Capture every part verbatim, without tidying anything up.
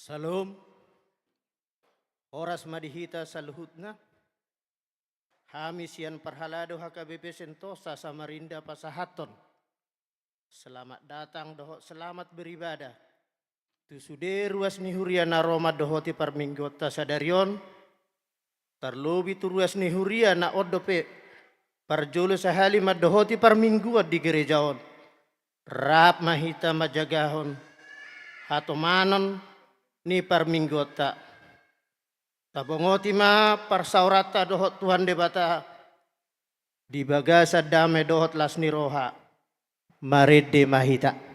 Syalom. Horas ma di hita saluhutna. Hami sian parhalado H K B P Sentosa Samarinda pasahathon selamat datang dohot selamat beribadah tu sude ruas ni huria na ro mandohoti parmingguonta sadari on, tarlobi tu ruas ni huria na on dope parjolo sahali mandohoti parmingguon di gereja on. Rap ma hita manjagahon hatomanon ni parmingguonta. Tabongoti ma parsaoranta dohot Tuhan Debata di bagasan dame dohot las ni roha. Marende ma hita.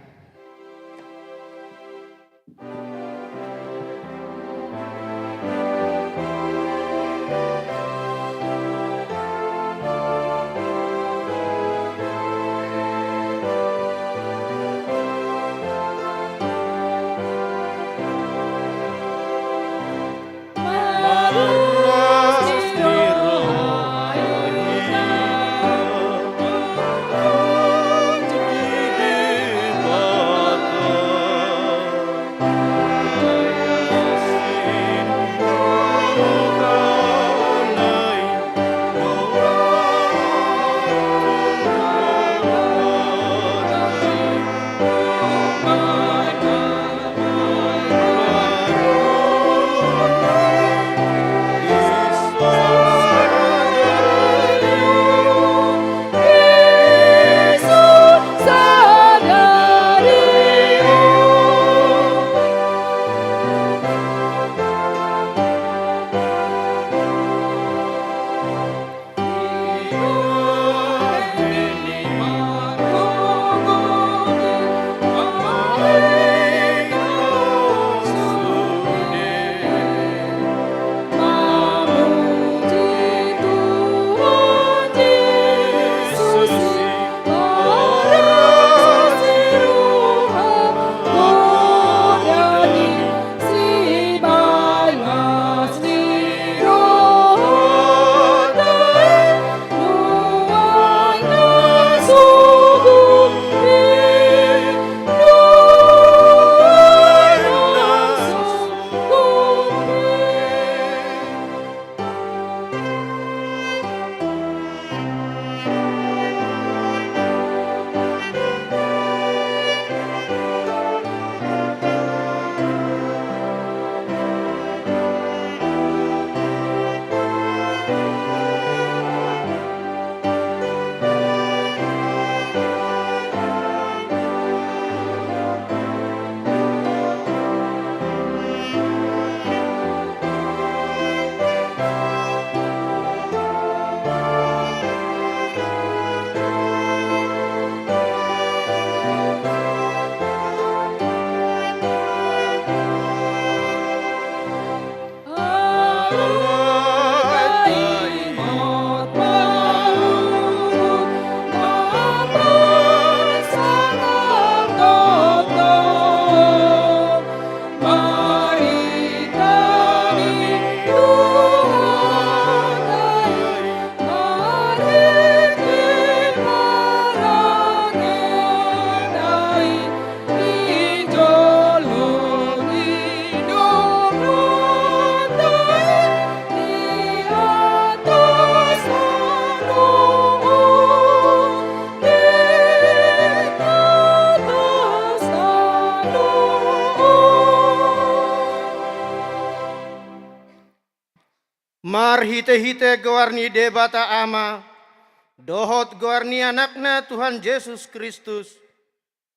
Marhitehite goar ni Debata Ama, dohot goar ni Anakna Tuhan Jesus Kristus,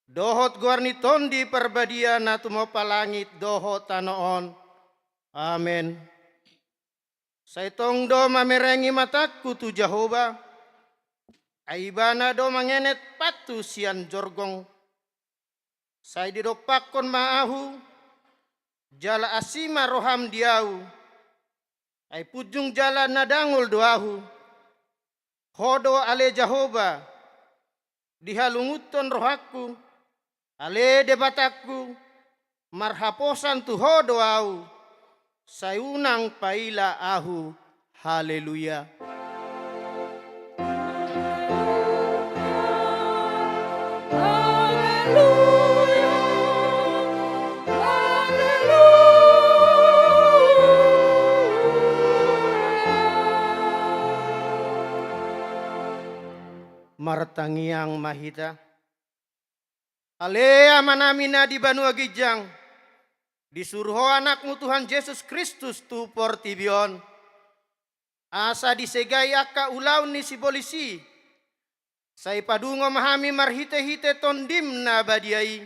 dohot goar ni Tondi Parbadia na tumompa langit dohot tano on. Amen. Sai tong do mamerengi matangku tu Jahowa, ai Ibana do mangenet pathu sian jorgong. Sai didompakkon ma ahu, jala asi ma roham di ahu, ai punjung jala na dangol do ahu. Ho do ale Jahowa, dihalungunhon rohangku, ale Debatangku, marhaposan tu Ho do ahu, sai unang paila ahu. Haleluya. Haleluya. Martangiang ma hita. Ale Amanami na di banua ginjang, disuru Ho Anakmu Tuhan Jesus Kristus tu portibi on, asa disegai angka ulaon ni sibolis i, sai padungo ma hami marhite-hite Tondim na badia i,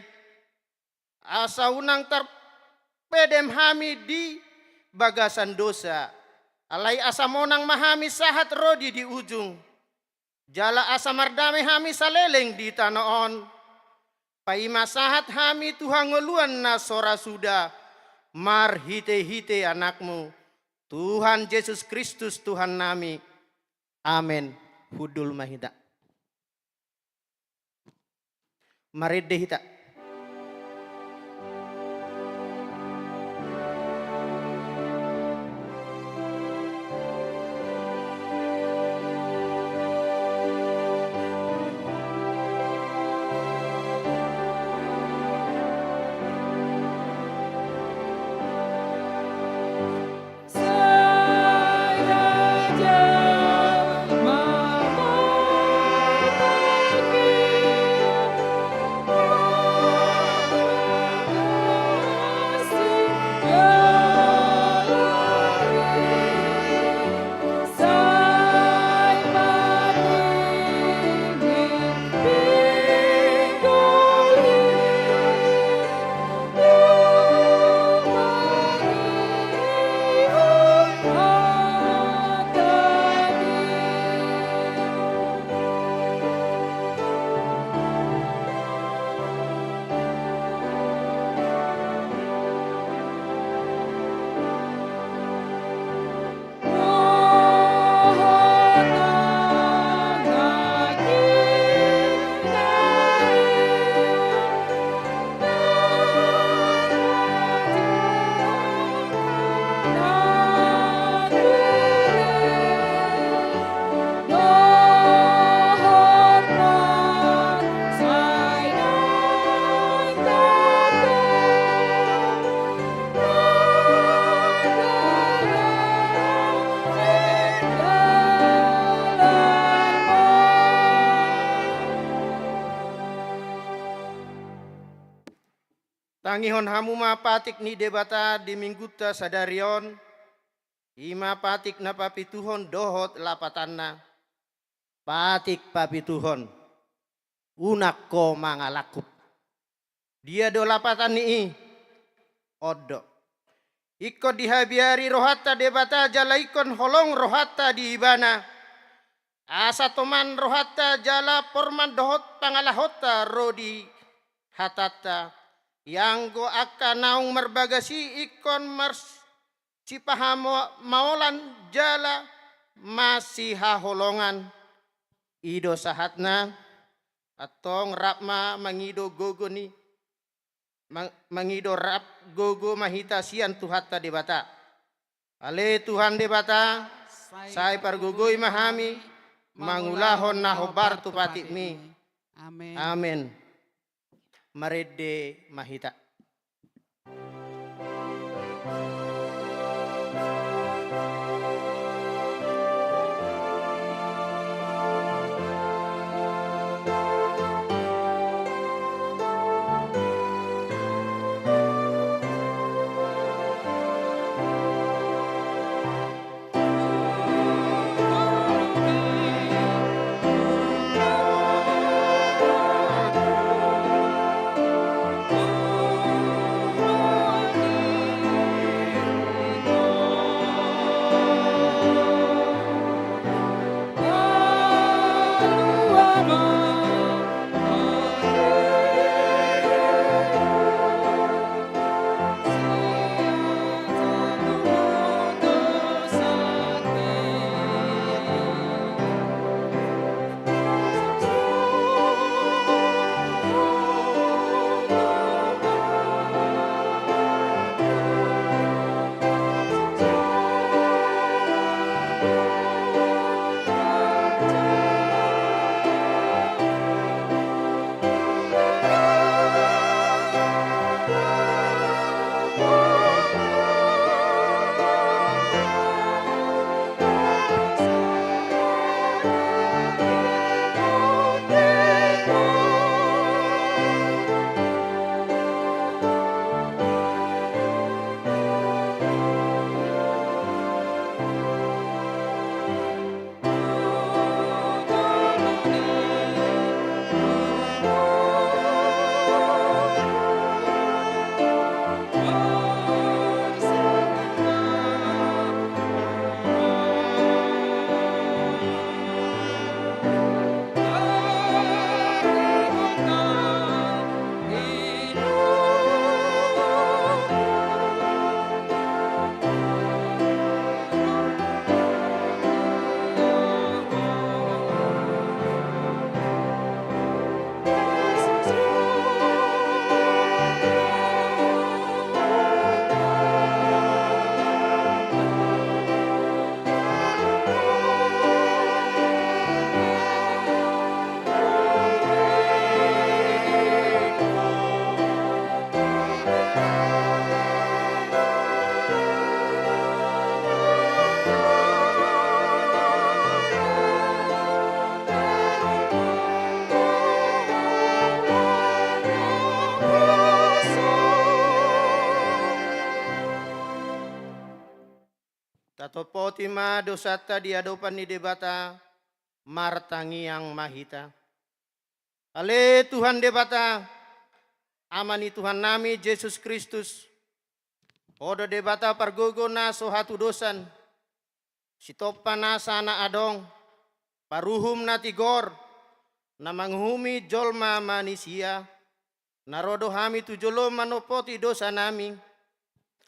asa unang tarpedem hami di bagasan dosa, alai asa monang ma hami sahat ro di, di ujung. Jala asa mardame hami saleleng di tano on. Paima sahat hami tu hangoluan na so ra suda, marhite-hite Anakmu, Tuhan Jesus Kristus Tuhannami. Amen. Hundul ma hita. Marende hita. Tangihon hamu ma patik ni Debata di minggunta sadari on, i ma patik na papituhon dohot lapatanna. Patik papituhon. Unang ho mangalangkup. Dia do lapatan ni i? On do. Ingkon dihabiari rohanta Debata jala ingkon holong rohanta di Ibana. Asa toman rohanta jala porman dohot pangalahonta ro di hatanta. Ianggo angka naung marbagas i ingkon mars- sipahamaolan jala masihaholongan. I do sahatna, antong rap ma mangido gogo ni, mang-, mangido rap gogo ma hita sian Tuhanta Debata. Ale Tuhan Debata, sai pargogoi ma hami mangulahon na hombar tu patikmi. Amen. Amen. Marende ma hita. Tompoti ma dosanta di adopan ni Debata, martangiang ma hita. Ale Tuhan Debata, Ama ni Tuhannami Jesus Kristus, Ho do Debata pargogo na so hatudosan, sitompa nasa na adong, paruhum na tigor, na manguhumi jolma manisia, na ro do hami tu jolom manompoti dosanami,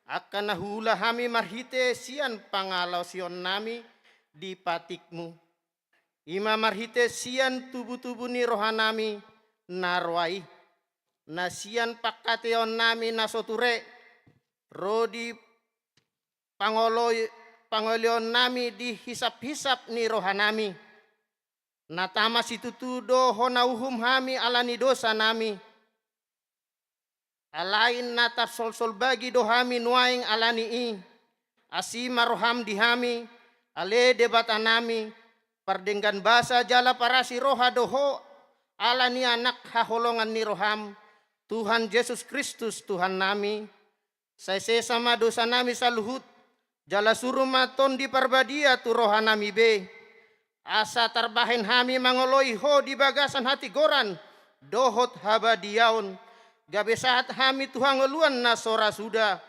angka na huula hami marhite sian pangalaosionnami di patikmu. I ma marhite sian tubutubu ni rohanami na roa i, na sian pangkataionnami na so ture, ro di pangoloi-, pangolaionnami di hisaphisap ni rohanami. Na tama situtu do Ho na uhum hami ala ni dosanami. Alai na tarsolsol bagi do hami nuaeng ala ni i. Asi ma roham di hami, ale Debatanami, pardenggan basa jala parasi roha do Ho, ala ni Anak haholongan ni roham, Tuhan Jesus Kristus Tuhannami. Sai sesa ma dosanami saluhut, jala suru ma Tondi Parbadia tu rohanami be. Asa tarbahen hami mangoloi Ho di bagasan hatigoran dohot habadiaon, gabe sahat hami tu hangoluan na so ra suda,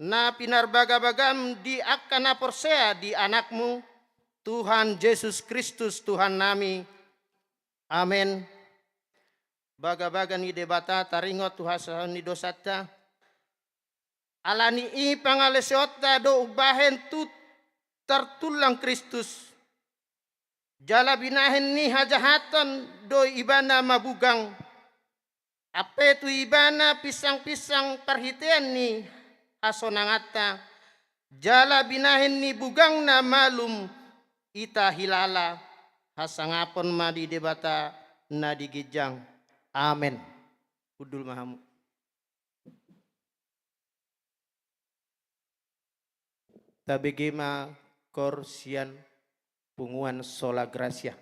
na pinarbagabagam di angka na porsea di Anakmu, Tuhan Jesus Kristus Tuhannami. Amen. Bagabaga ni Debata taringot tu hasesehon ni dosanta. Ala ni i pangalaosionta do umbahen tu tartullang Kristus. Jala binahen ni hajahaton do Ibana mabugang. Ampe tu Ibana pinsangpinsang parhitean ni hasonanganta. Jala binahen ni bugangna malum ita hilala. Hasangapon ma di Debata na di ginjang. Amen. Hundul ma hamu. Tabege ma kor sian punguan Sola Gratia.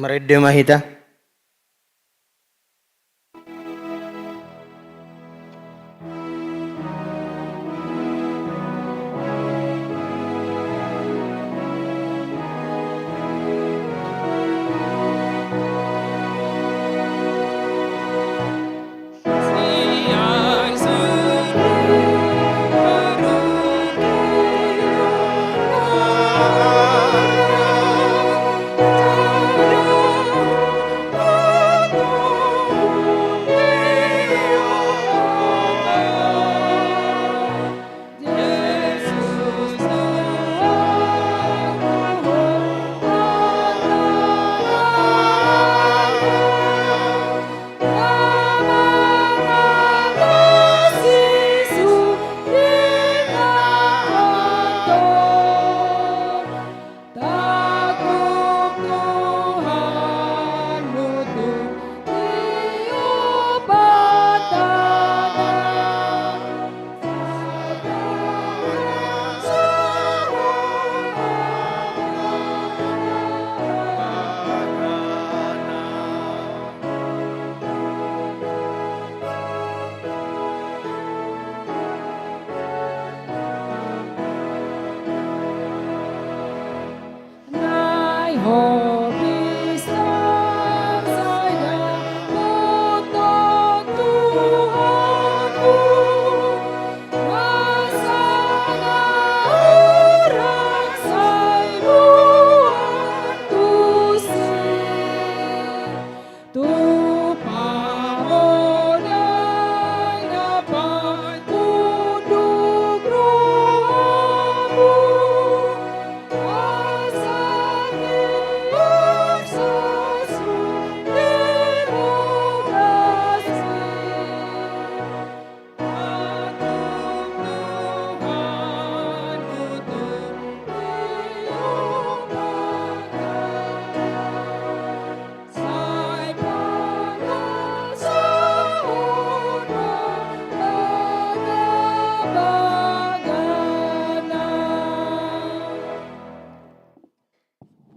Marende ma hita.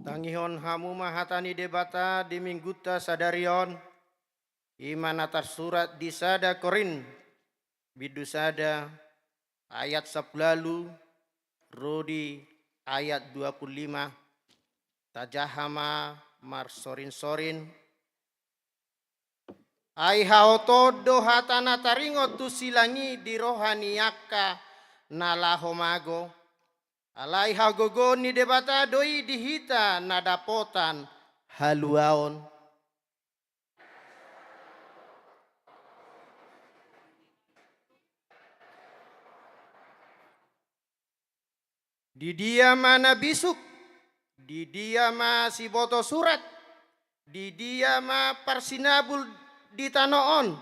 Tangihon hamu ma hata ni Debata di minggunta sadari on. I ma na tarsurat di sada Korint, bindu sada, ayat sampulu ualu ro di ayat dua pulu lima. Tajaha ma marsorinsorin. Ai haotoon do hata na taringot tu silang i di roha ni angka na laho mago. Alai hagogoon ni Debata do i di hita na dapotan haluaon. Di dia ma na bisuk? Di dia ma siboto surat? Di dia ma parsinabul di tano on?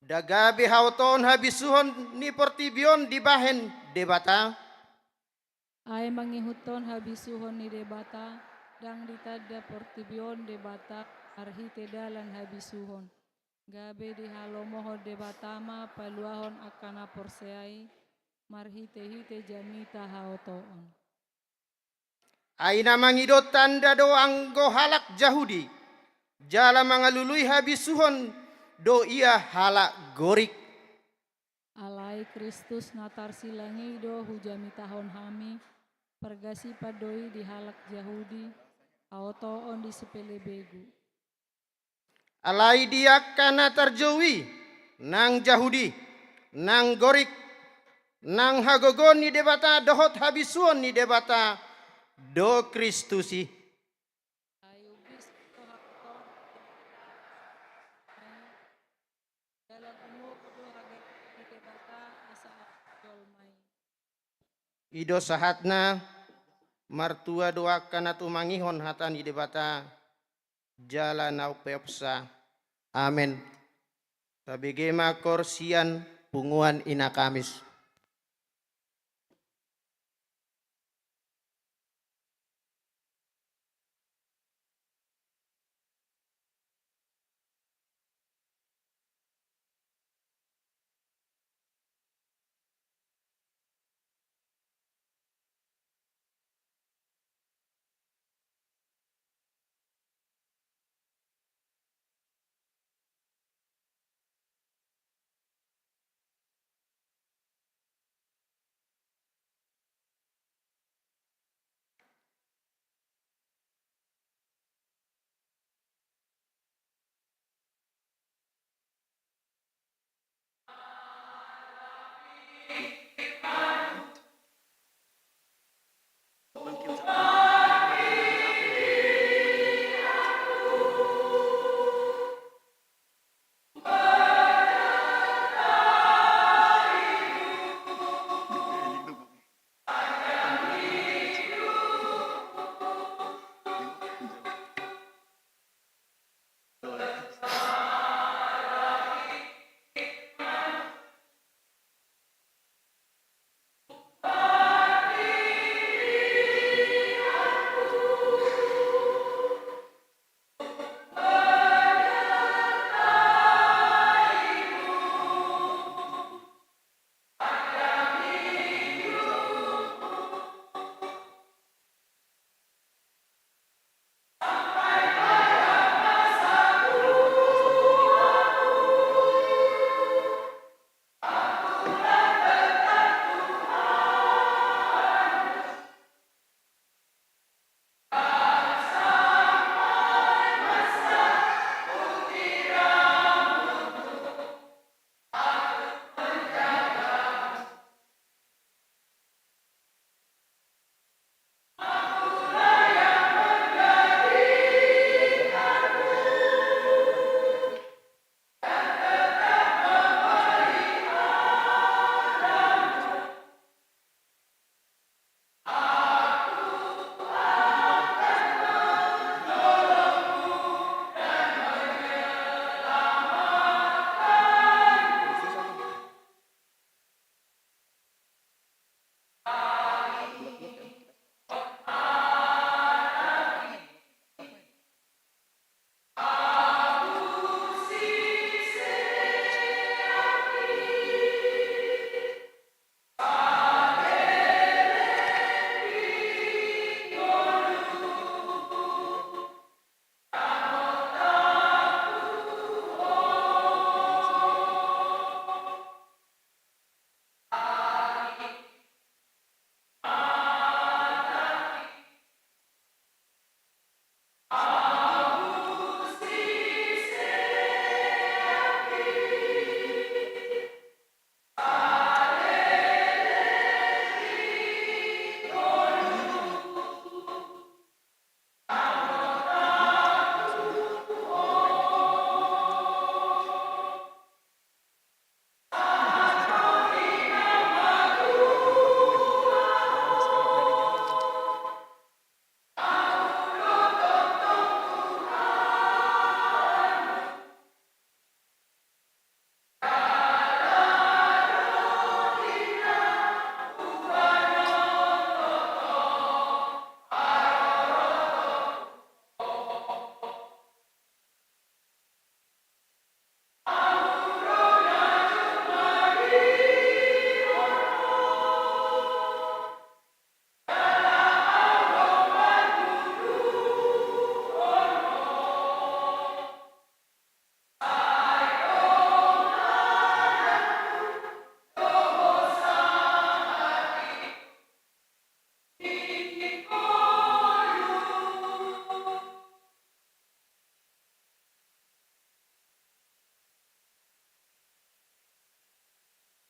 Nda gabe haotoon habisuhon ni portibi on dibahen Debata? Ai mangihuthon habisuhon ni Debata, ndang ditanda portibi on Debata marhite dalan habisuhon. Gabe dihalomohon Debata ma paluahon angka na porsea i marhitehite jamita haotoon. Ai na mangido tanda do anggo halak Jahudi, jala mangalului habisuhon do ia halak Gorik. Alai Kristus na tarsilang i do hujamitahon hami, pargasipan do i di halak Jahudi, haotoon di sipelebegu. Alai di angka na tarjou i, nang Jahudi, nang Gorik, nang hagogoon ni Debata dohot habisuhon ni Debata do Kristus i. Ai umbis do haotoon, jala gumogo do hagabeon ni Debata asa jolma i. I do sahatna. Martua do angka na tumangihon hata ni Debata, jala na umpeopsa. Amen. Tabege ma korsian punguan Ina Kamis.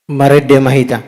Marende ma hita.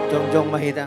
Jongjong ma hita.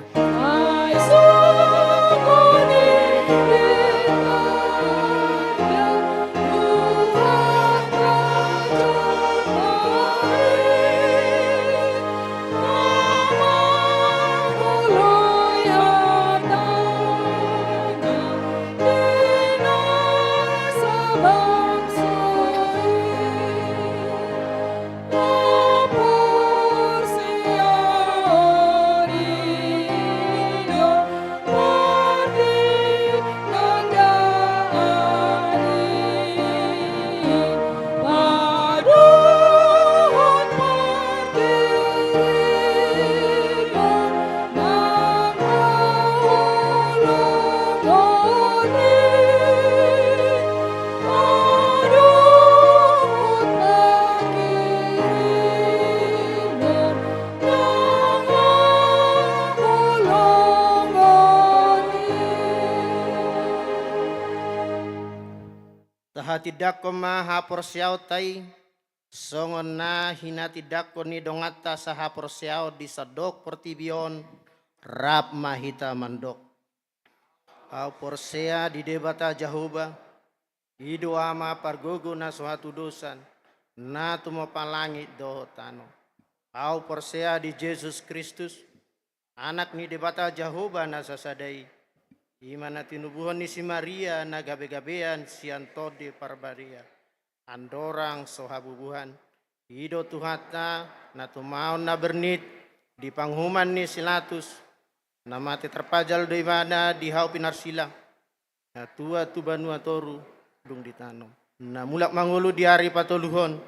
Tahatindangkon ma haporseaonta i, songon na hinatindangkon ni donganta sahaporseaon di sandok portibi on. Rap ma hita mandok. Ahu porsea di Debata Jahowa, i do Ama pargogo na so hatudosan, na tumompa langit dohot tano. Ahu porsea di Jesus Kristus, Anak ni Debata Jahowa na sasada i, i ma na tinubuhon ni si Maria na gabegabean sian Tondi Parbadia, andorang so habubuhan. I do Tuhanta, na tumaon na bernit di panguhuman ni si Pilatus, na mate tarpajal do ibana di hau pinarsilang, na tua tu banua toru, dung ditanom, na mulak mangolu di ari patoluhon,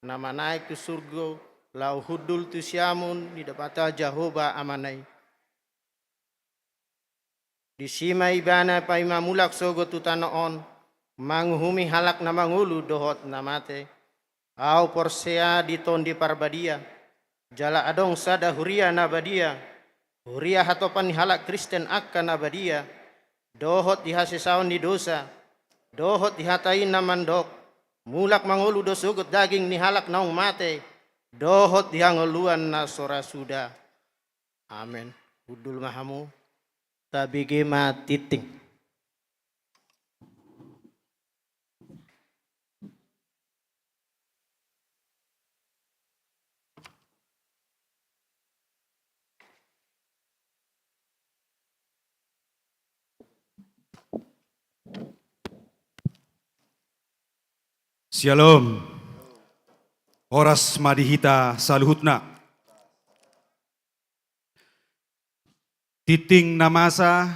na manaek tu surgo, laho hundul tu siamun ni Debata Jahowa Amana i. Disi ma ibana paima mulak sogot tu tano on, manguhumi halak na mangolu dohot na mate. Ahu porsea di Tondi Parbadia, jala adong sada huria na badia, huria hatopan ni halak Kristen angka na badia, dohot di hasesaon ni dosa, dohot di hata i na mandok, mulak mangolu do sogot daging ni halak naung mate, dohot di hangoluan na so ra suda. Amen. Hundul ma hamu, tabege ma tingting. Syalom. Horas ma di hita saluhutna. Tingting na masa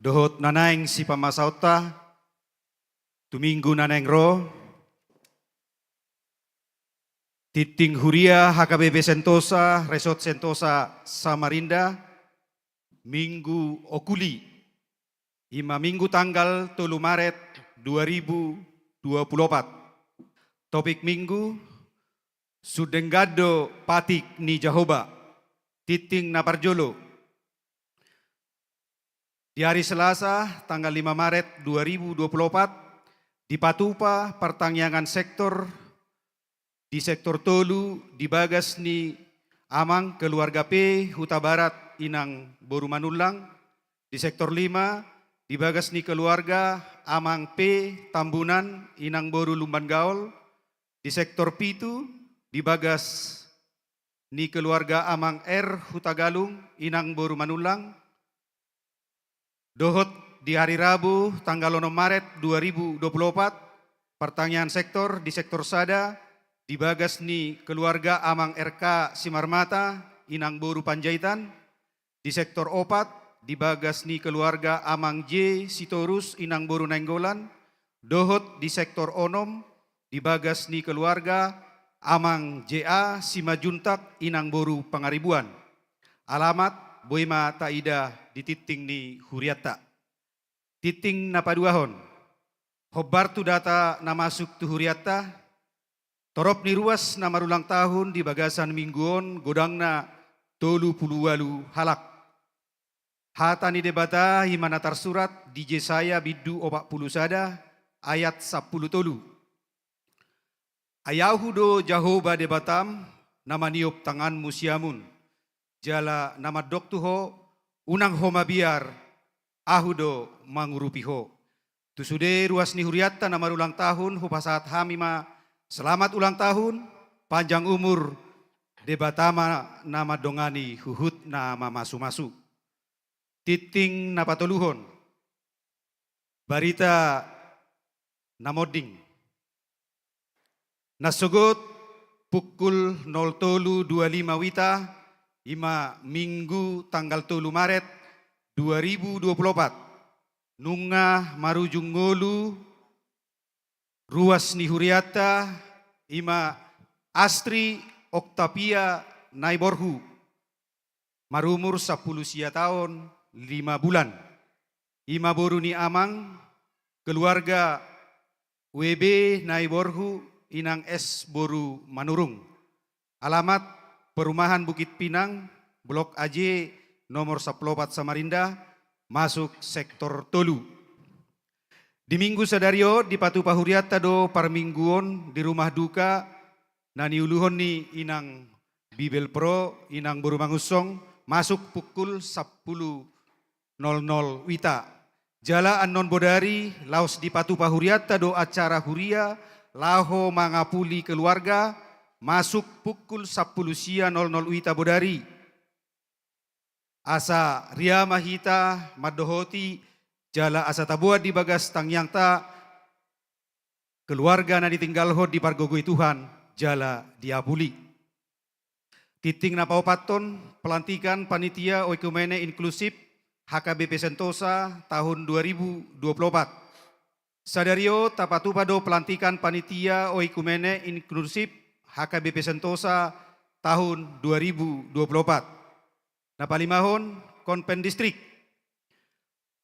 dohot na naeng sipamasaonta tu Minggu na naeng ro. Tingting huria H K B P Sentosa, Resort Sentosa Samarinda, Minggu Okuli, i ma Minggu tanggal tolu Maret dua ribu dua puluh opat. Topik minggu: Sun denggan do patik ni Jahowa. Tingting na parjolo. Di hari Selasa, tanggal lima Maret dua ribu dua puluh opat, dipatupa partangiangan sektor di sektor tolu di bagas ni Amang Keluarga P Hutabarat Inang Boru Manullang, di sektor lima di bagas ni keluarga Amang P Tambunan Inang Boru Lumban Gaol, di sektor pitu di bagas ni keluarga Amang R Hutagalung Inang Boru Manullang, dohot di hari Rabu tanggal onom Maret dua ribu dua puluh opat, partangiangan sektor di sektor sada di bagas ni keluarga Amang R K Simarmata Inang Boru Panjaitan, di sektor opat di bagas ni keluarga Amang J Sitorus Inang Boru Nainggolan, dohot di sektor onom di bagas ni keluarga Amang J A Simanjuntak Inang Boru Pangaribuan. Alamat boi ma taida di tingting ni hurianta. Tingting na paduahon. Hombar tu data na masuk tu hurianta, torop ni ruas na marulang tahun di bagasan minggu on godangna tolu pulu ualu halak. Hata ni Debata i ma na tarsurat di Jesaya bindu opat pulu sada ayat sampulu tolu. Ai Ahu do Jahowa Debatam, na maniop tanganmu siamun, jala na mandok tu ho: Unang ho mabiar, Ahu do mangurupi ho. Tu sude ruas ni hurianta na marulang tahun, hupasahat hami ma selamat ulang tahun, panjang umur, Debata ma na mandongani huhut na mamasumasu. Tingting na patoluhon. Barita na monding. Na sogot pukul nol tolu dua lima wita, i ma Minggu tanggal tolu Maret dua ribu dua puluh opat, nunga marujung ngolu ruas ni hurianta, i ma Astri Octavia Naiborhu, marumur sampulu sia taon lima bulan. I ma boru ni Amang, keluarga W B Naiborhu Inang S Boru Manurung. Alamat: Perumahan Bukit Pinang, Blok A J, nomor sampulu opat Samarinda, masuk sektor tolu. Di Minggu sadari on dipatupa hurianta do parmingguon di rumah duka na niuluhon ni Inang Bibelvrouw Inang Boru Mangunsong, masuk pukul sampulu nol nol wita. Jala annon bodari laos dipatupa hurianta do acara huria laho mangapuli keluarga, masuk pukul sampulu sia nol nol wita bodari. Asa ria ma hita mandohoti jala asa taboan di bagas tangiangta keluarga na ditinggalhon dipargogoi Tuhan jala diapuli. Tingting na paopathon, pelantikan panitia oikumene inklusif H K B P Sentosa tahun dua ribu dua puluh opat. Sadari on tapatupa do pelantikan panitia oikumene inklusif H K B P Sentosa tahun dua ribu dua puluh opat. Na palimahon, konven distrik.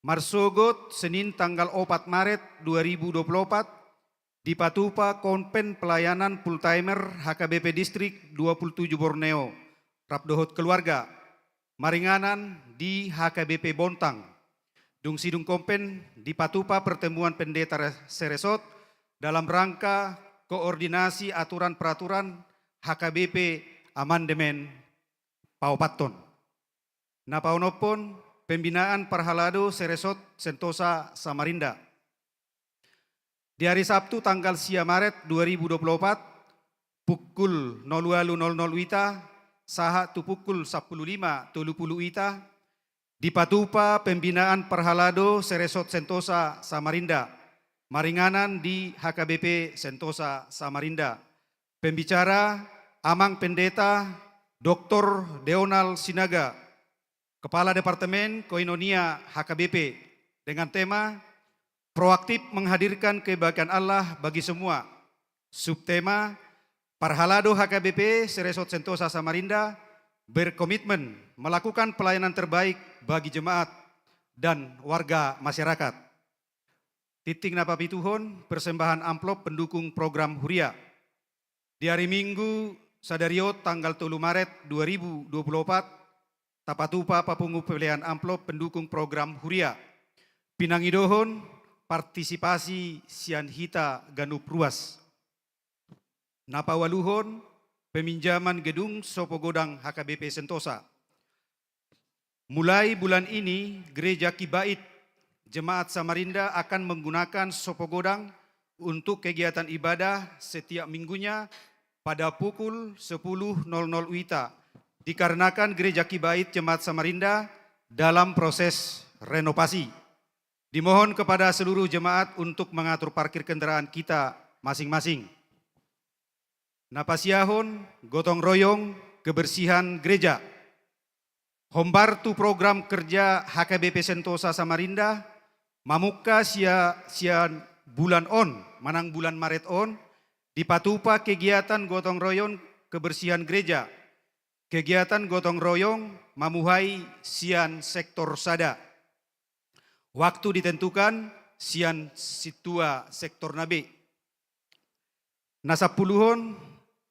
Marsogot Senin tanggal opat Maret dua ribu dua puluh opat, dipatupa konven pelayanan full timer H K B P Distrik dua puluh tujuh Borneo, rap dohot keluarga, maringanan di H K B P Bontang. Dung sidung konven dipatupa pertemuan pendeta re-, seresort dalam rangka koordinasi aturan peraturan H K B P amandemen paopathon. Na paonomhon, pembinaan parhalado seresort Sentosa Samarinda. Di hari Sabtu tanggal sia Maret dua ribu dua puluh opat, pukul nol ualu nol nol wita sahat tu pukul sampulu lima tolu pulu wita, dipatupa pembinaan parhalado seresort Sentosa Samarinda, maringanan di H K B P Sentosa Samarinda. Pembicara, Amang Pendeta Doktor Deonal Sinaga, Kepala Departemen Koinonia H K B P, dengan tema Proaktif Menghadirkan Kebaikan Allah Bagi Semua. Subtema, Parhalado H K B P Seresort Sentosa Samarinda berkomitmen melakukan pelayanan terbaik bagi jemaat dan warga masyarakat. Titik na papituhon, persembahan amplop pendukung program huria. Di ari Minggu sadari on tanggal tolu Maret dua ribu dua puluh opat, tapatupa papungu pelean amplop pendukung program huria. Pinangidohon partisipasi sian hita ganup ruas. Na paualuhon, peminjaman gedung Sopo Godang H K B P Sentosa. Mulai bulan ini, Gereja Kibait Jemaat Samarinda akan menggunakan Sopo Godang untuk kegiatan ibadah setiap minggunya pada pukul sepuluh nol nol WITA, dikarenakan Gereja Kibait Jemaat Samarinda dalam proses renovasi. Dimohon kepada seluruh jemaat untuk mengatur parkir kendaraan kita masing-masing. Na pasiahon, gotong royong kebersihan gereja. Hombar tu program kerja H K B P Sentosa Samarinda, mamungka sia-, sian bulan on, manang bulan Maret on, dipatupa kegiatan gotong royong kebersihan gereja. Kegiatan gotong royong mamuhai sian sektor sada. Waktu ditentukan sian sintua sektor na be. Na sampuluhon,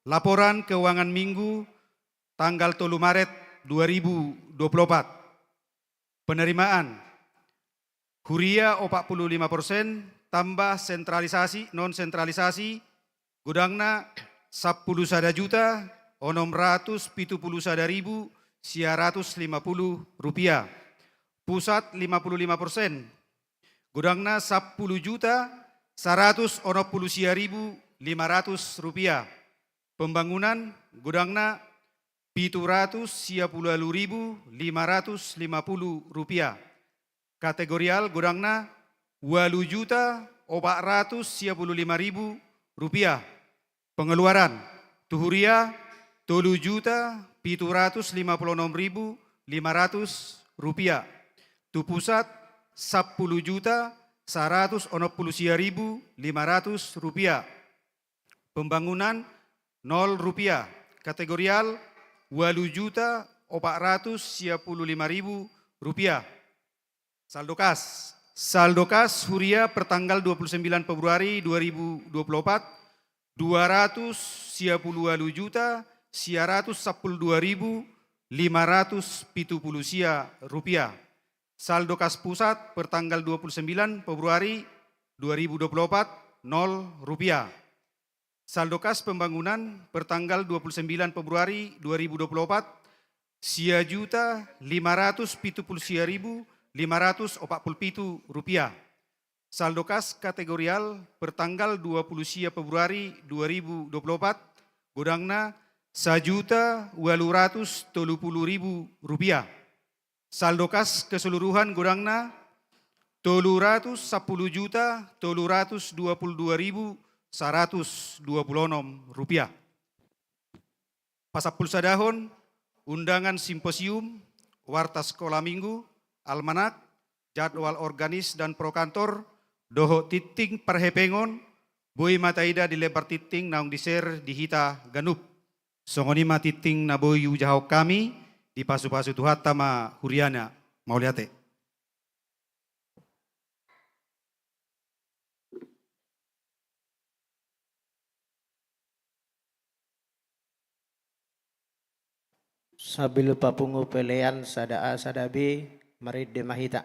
laporan keuangan Minggu tanggal tolu Maret dua ribu dua puluh opat. Penerimaan, huria opat puluh lima persen, tambah sentralisasi, non sentralisasi, godangna sampulu sada juta onom ratus pitu pulu sada ribu sia ratus lima pulu rupiah. Pusat lima puluh lima persen, godangna sampulu juta saratus onom pulu sia ribu lima ratus rupiah. Pembangunan, godangna pitu ratus sia pulu ualu ribu lima ratus lima pulu rupiah. Kategorial, godangna ualu juta opat ratus sia pulu lima ribu rupiah. Pengeluaran, tu huria tolu juta pitu ratus lima pulu onom ribu lima ratus rupiah. Tu pusat sampulu juta saratus onom pulu sia ribu lima ratus rupiah. Pembangunan nol rupiah. Kategorial ualu juta opat ratus sia pulu lima ribu rupiah. Saldo kas. Saldo kas huria pertanggal dua puluh sembilan Februari dua ribu dua puluh opat, dua ratus sia pulu ualu juta sia ratus sampulu dua ribu lima ratus pitu pulu sia rupiah. Saldo kas pusat pertanggal dua puluh sembilan Februari dua ribu dua puluh opat, nol rupiah. Saldo kas pembangunan pertanggal dua puluh sembilan Februari dua ribu dua puluh opat, sia juta lima ratus pitu pulu sia ribu lima ratus opat pulu pitu rupiah. Saldo kas kategorial pertanggal dua puluh sia Februari dua ribu dua puluh opat, godangna sajuta ualu ratus tolu pulu ribu rupiah. Saldo kas keseluruhan godangna tolu ratus sampulu juta tolu ratus dua pulu dua ribu saratus dua pulu onom rupiah. Pasampulu sadahon, undangan simposium, warta sekolah minggu, almanak, jadwal organis dan prokantor, dohot tingting parhepengon, boi ma taida di lembar tingting naung di-share di hita ganup. Songon i ma tingting na boi hujahahon hami, dipasupasu Tuhanta ma huriana. Mauliate. Sambil papungu pelean sada A sada B, marende ma hita.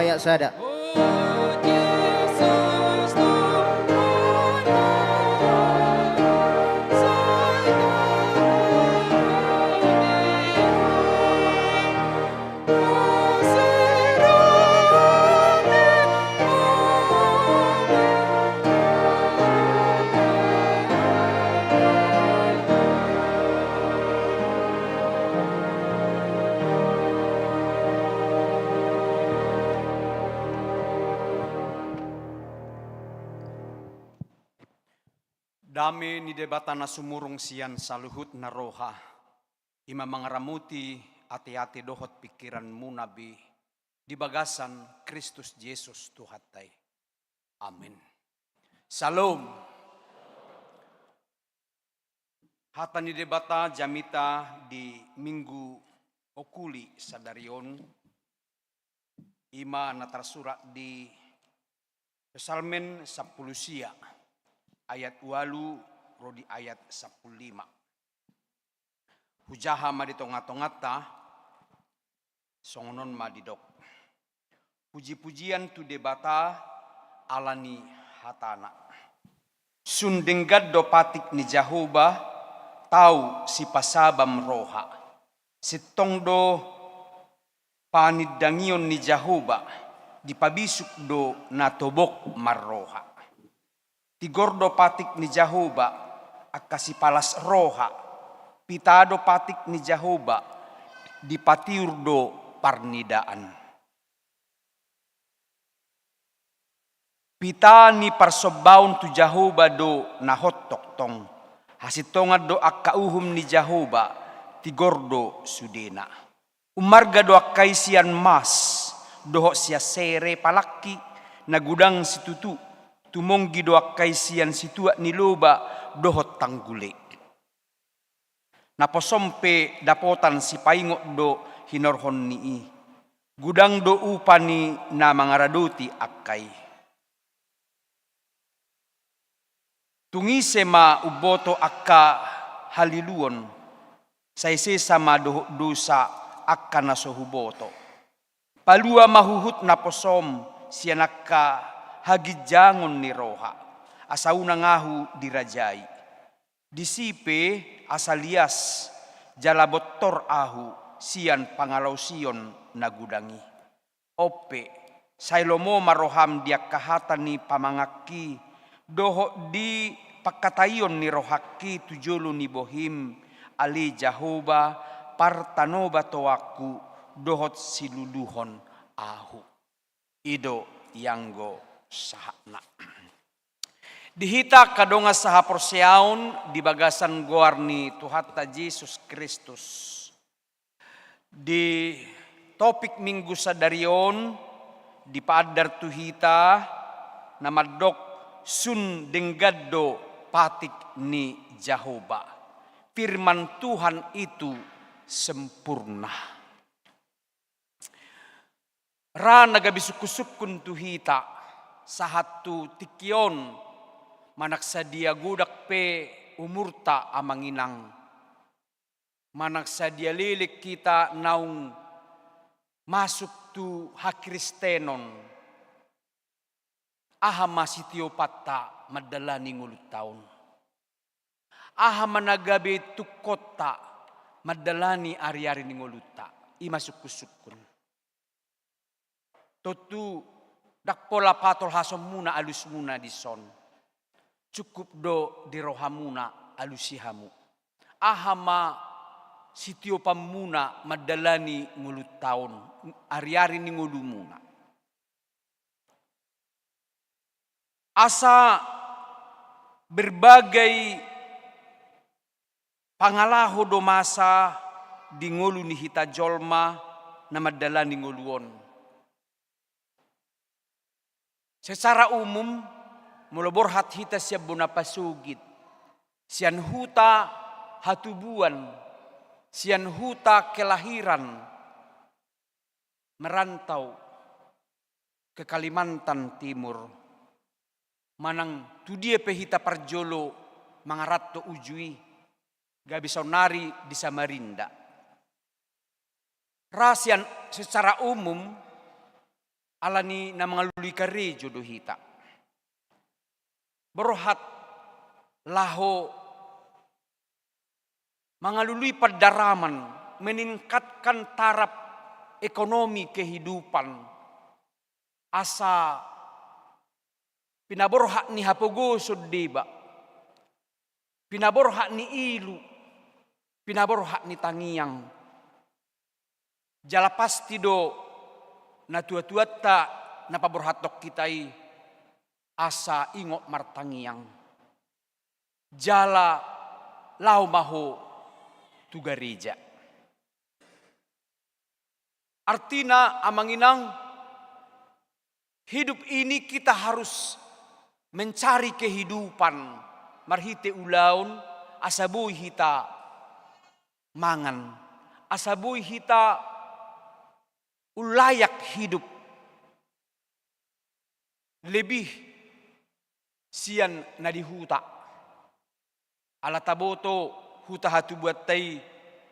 Ayat sada. Dame ni Debata na sumurung sian saluhutna roha, i ma mangaramoti ateate dohot pingkiranmuna be di bagasan Kristus Jesus Tuhanta i. Amen. Syalom. Hata ni Debata jamita di Minggu Okuli sadari on, i ma na tarsurat di Psalmen sampulu sia, ayat ualu ro di ayat sampulu lima. Hujaha ma di tongatonganta, songon on ma didok. Pujipujian tu Debata ala ni hatana. Sun denggan do patik ni Jahowa, tau sipasabam roha. Sintong do panindangion ni Jahowa, dipabisuk do na tobok marroha. Tigor do patik ni Jahowa, angka sipalas roha. Pita do patik ni Jahowa, dipatiur do parnidaan. Pita ni parsombaon tu Jahowa do na hot tongtong. Hasintongan do angka uhum ni Jahowa, tigor do sudena. Umarga do angka i sian mas, dohot sian sere palangki, na godang situtu, tumonggi do angka i sian situak ni loba, dohot tanggule. Naposom pe dapotan sipaingot do hinorhon ni i. Godang do upa ni na mangaradoti angka i. Tung ise ma umboto angka haliluon, sai sesa ma dohot dosa angka na so huboto. Palua ma huhut naposom sian angka haginjangon ni roha, asa unang ahu dirajai. Disi pe asa lias jala bontor ahu sian pangalaosion na godang i. On pe, sai lomo ma roham di angka hata ni pamanganki, dohot di pangkataion ni rohangki tu jolo ni bohim, ale Jahowa, partanobatoanku, dohot siluluhon ahu. I do ianggo sahatna. Di hita angka dongan sahaporseaon di bagasan goar ni Tuhanta Jesus Kristus. Di topik Minggu sadari on, dipaandar tu hita na mandok sun denggan do patik ni Jahowa. Firman Tuhan itu sempurna. Ra na gabe sungkunsungkun tu hita, sahat tu tingki on, manang sadia godang pe umurta amang inang. Manang sadia leleng hita naung masuk tu hakristenon. Aha ma sitiopanta mandalani ngolunta on? Aha ma na gabe tungkonta mandalani ariari ni ngolunta? I ma sungkunsungkun. Tontu ndang pola patolhasonmuna alusmuna dison. Cukup do di rohamuna alusi hamu. Aha ma sitiopanmuna mandalani ngolunta on, ariari ni ngolumuna? Asa berbagai pangalaho do masa di ngolu ni hita jolma na mandalani ngolu on. Secara umum, molo borhat hita sian bona pasogit, sian huta hatubuan, sian huta kelahiran, merantau ke Kalimantan Timur, manang tu dia pe hita parjolo mangaranto uju i, gabe saonari di Samarinda. Ra sian secara umum, Alani na mangalului karejo do hita. Borhat laho mangalului pandaraman, meningkatkan taraf ekonomi kehidupan, asa pinaborhat ni hapogoson deba, pinaborhat ni ilu, pinaborhat ni tangiang. Jala pasti do natua-tuanta na paborhathon hita i asa ingot martangiang. Jala laho ma ho tu gareja. Artina, amang inang, hidup ini kita harus mencari kehidupan marhite ulaon, asa boi hita mangan, asa boi hita layak hidup. Lebih sian na di huta. Ala taboto huta hatubuanta i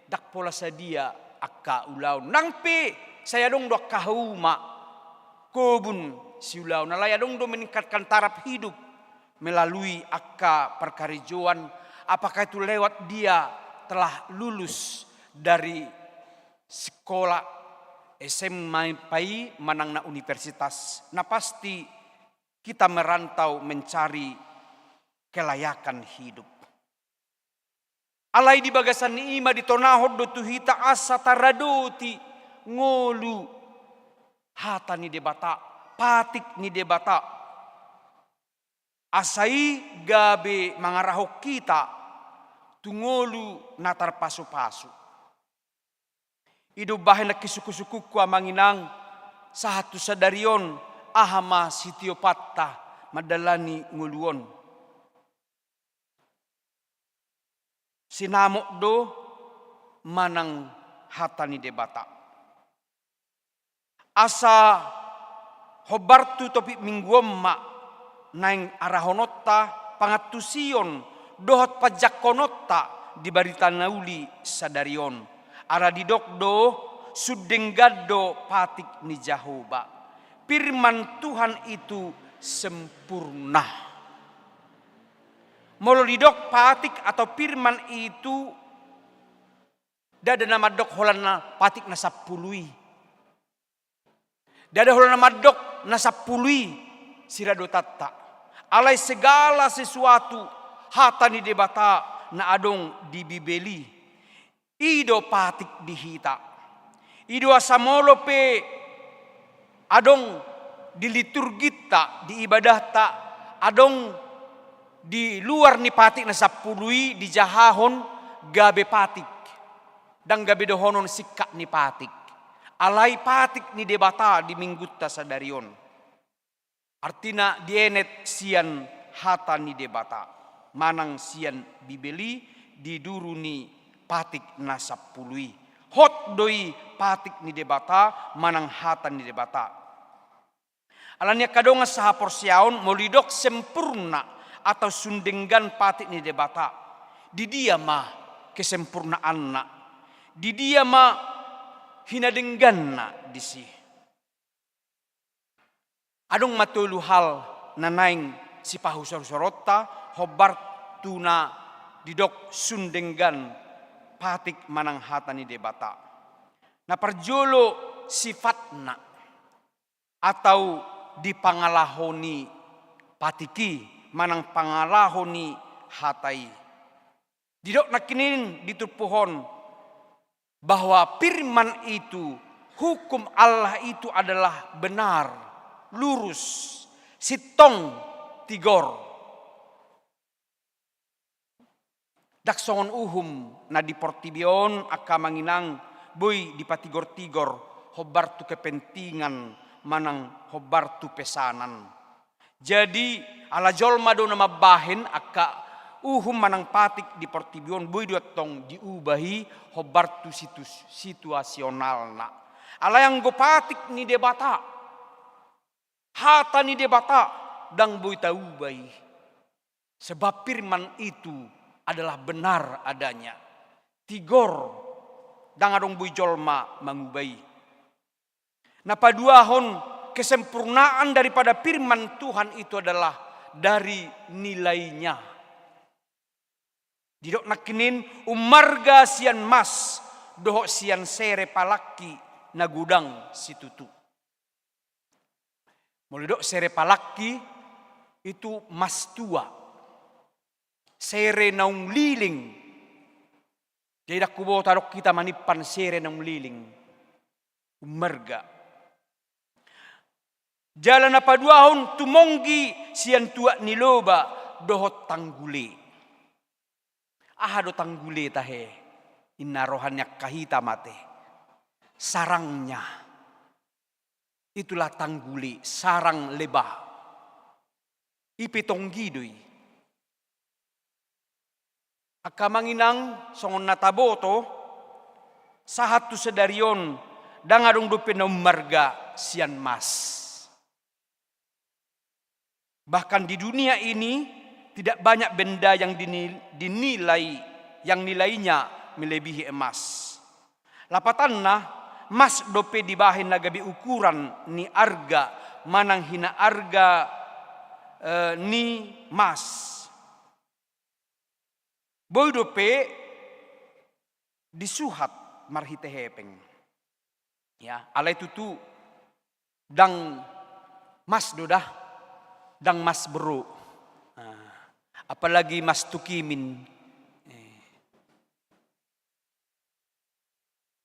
ndang pola sadia angka ulaon. Nang pe sai adong do angka hauma, kobun siulaon. Alai adong do meningkatkan taraf hidup melalui angka parkarejoan, apakah itu lewat dia telah lulus dari sekolah S M A i manang na universitas. Na pasti kita merantau mencari kelayakan hidup. Alai di bagasan ni i ma ditonahon do tu hita asa taradoti ngolu hata ni Debata, patik ni Debata. Asa i gabe mangarahon hita tu ngolu na tarpasu-pasu. I do umbahen nangkin sungkun-sungkunku, amang inang, sahat tu sadari on, aha ma sitiopanta mandalani ngolu on. Sinamot do manang hata ni Debata. Asa hombar tu topik minggu on ma naeng arahononta pangantusion dohot panjangkononta di barita na uli sadari on. Ala didok do, sun denggan do patik ni Jahowa. Firman Tuhan itu sempurna. Molo didok patik atau firman itu, ndada na mandok holan na patik na sampulu i. Ndada holan na mandok na sampulu i siradotanta. Alai segala sesuatu hata ni Debata na adong di Bibel i, i do patik di hita. I do asa molo pe adong di liturginta, di ibadahta, adong di luar ni patik na sampulu i dijahahon gabe patik. Ndang gabe dohonon singkat ni patik. Alai patik ni Debata di minggunta sadari on. Artina dienet sian hata ni Debata manang sian Bibel i di duru ni patik na sampulu i. Hot do i patik ni Debata manang hata ni Debata. Alani angka dongan sahaporseaon, molo didok sempurna atau sun denggan patik ni Debata, di dia ma kesempurnaanna? Di dia ma hinadengganna disi? Adong ma tolu hal na naeng sipahusorhusoronta hombar tu na didok sun denggan patik manang hata ni Debata. Na parjolo, sifatna atau di pangalaho ni patik i manang pangalaho ni hata i. Didok nangkin di turpuk on bahwa firman itu, hukum Allah itu adalah benar, lurus, sintong, tigor. Ndang songon uhum na di portibi on, angka amang inang, boi dipatigor-tigor hombar tu kepentingan manang hombar tu pesanan. Jadi, ala jolma do na mambahen angka uhum manang patik di portibi on, boi do antong diubah i hombar tu situs-, situasionalna. Alai anggo patik ni Debata, hata ni Debata, ndang boi taubah i. Sebab firman itu adalah benar adanya. Tigor, ndang adong boi jolma mangubah i. Na paduahon, kesempurnaan daripada firman Tuhan itu adalah dari nilainya. Didok nangkining ummarga sian mas dohot sian sere palangki na godang situtu. Molo didok sere palangki, itu mas tua. Sere naung leleng. Jadi ndang huboto adong hita manimpan sere naung leleng. Ummarga. Jala na paduahon tumonggi sian tuak ni loba dohot tanggule. Aha do tanggule tahe? Inna roha ni angka hita ma ate. Sarangnya. Itulah tanggule, sarang lebah. I pe tonggi do i. Angka amang inang, songon na taboto, sahat tu sadari on, ndang adong dope na ummarga sian mas. Bahkan di dunia ini tidak banyak benda yang dini-, dinilai, yang nilainya melebihi emas. Lapatanna, mas dope dibahen na gabe ukuran ni arga manang hinaarga, eh, ni mas. Boi dope disuhat marhite hepeng. Ya, alai tutu ndang mas do da, ndang mas bro. Nah, apalagi mas tukimin. Eh.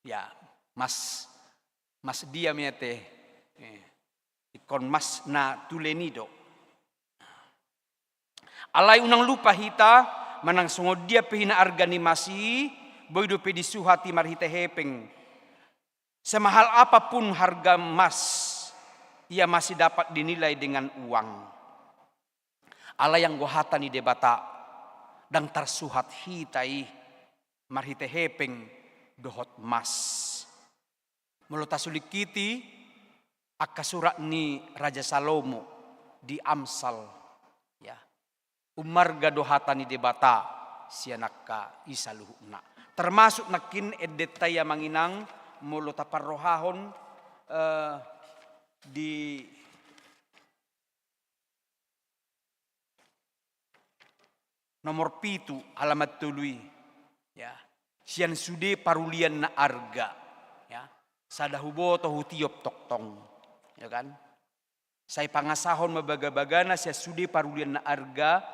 Ya, mas, mas dia ma ate. Eh, ingkon mas na tulen i do. Alai unang lupa hita, manang songon dia pe hinaarga ni mas i, boi dope disuhat i marhite hepeng. Semahal apapun harga emas, ia masih dapat dinilai dengan uang. Alai anggo hata ni Debata, ndang tarsuhat hita i marhite hepeng dohot mas. Molo tasulingkiti angka surat ni Raja Salomo di Amsal, ya. Ummarga do hata ni Debata sian angka i saluhutna. Termasuk nangkin endenta i amang inang, molo taparrohahon, eh, di nomor pitu, halaman tolu i. Ya. Sian sude parulian na arga. Ya. Sada huboto hutiop tongtong. Ya kan? Sai pangasahon ma bagabagana sian sude parulian na arga,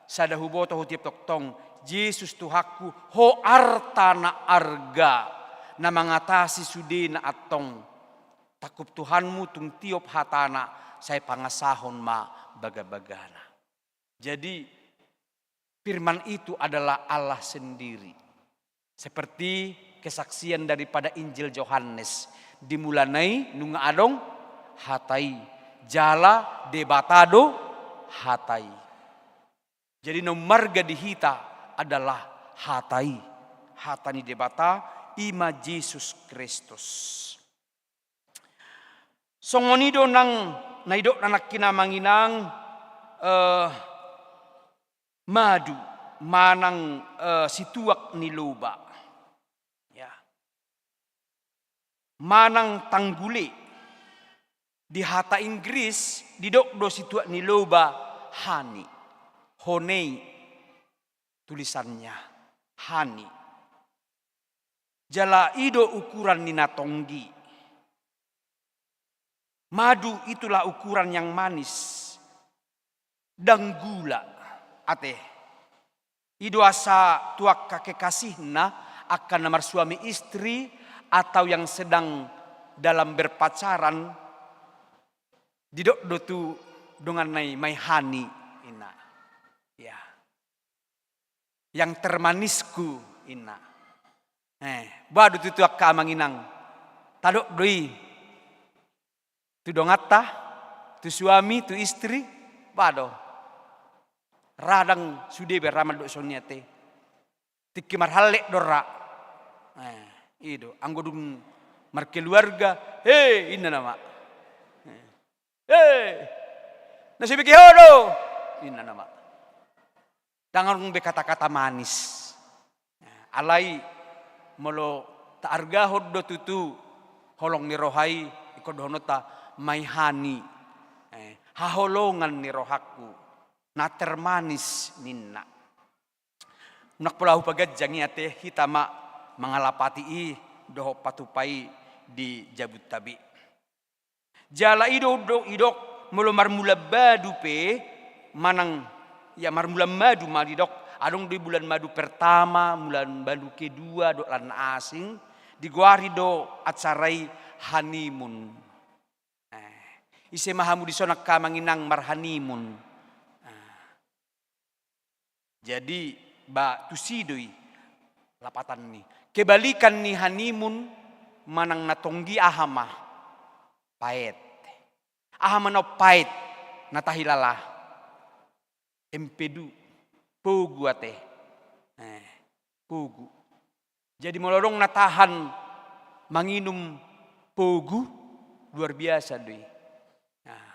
sada huboto hutiop tongtong. Jesus Tuhanku, ho arta na arga, na mangatasi sude na antong. Tangkup Tuhanmu tung tiop hatana, sai pangasahon ma bagabagana. Jadi, firman itu adalah Allah sendiri. Seperti kesaksian daripada Injil Yohanes. Di mulana i nunga adong hata i. Jala Debata do hata i. Jadi na ummarga di hita adalah hata i. Hata ni Debata, i ma Jesus Kristus. Songon i do nang na nidokna nangkin amang inang, eh, madu manang, eh, situak ni loba. Ya. Manang tanggule. Di hata Inggris didok do situak ni loba honey. Honey tulisannya. Honey. Jala i do ukuran ni na tonggi. Madu itulah ukuran yang manis. Ndang gula, ate. I do asa tu angka kekasihna, angka na marsuami istri, atau yang sedang dalam berpacaran, didok do tu donganna i, my honey, inna. Ya. Yang termanisku, inna. Eh, ba do tutu angka amang inang. Tadok do i. Tu donganta, tu suami, tu istri, ba do. Ra ndang sude be ra mandok songon i ate. Tingki marhallet do ra. Eh, i do. Anggo dung markeluarga, he, inna nama. Eh. Eh, na so ibege ho do, inna nama. Ndang adong be kata-kata manis. Alai molo taargahon do tutu holong ni roha i, ingkon dohononta, my honey, eh, haholongan ni rohangku, na termanis ninna. Unang pola hupaganjang i ate, hita ma mangalapati i dohot patupa i di jabunta be. Jala i do, do, didok, molo marmula madu pe, manang, ya, marmula madu ma didok, adong do i bulan madu pertama, bulan madu kedua, dohot lan na asing, digoari do acara i honeymoon. Eh, ise ma hamu dison angka amang inang marhoneymoon? Eh, Jadi, ba, tusi do i lapatan ni. Kebalikan ni honeymoon manang na tonggi aha ma? Paet. Aha ma na paet na tahilala? Empedu. Pogu ate. Eh, pogu. Jadi molo adong na tahan manginum pogu, luar biasa do i. Nah.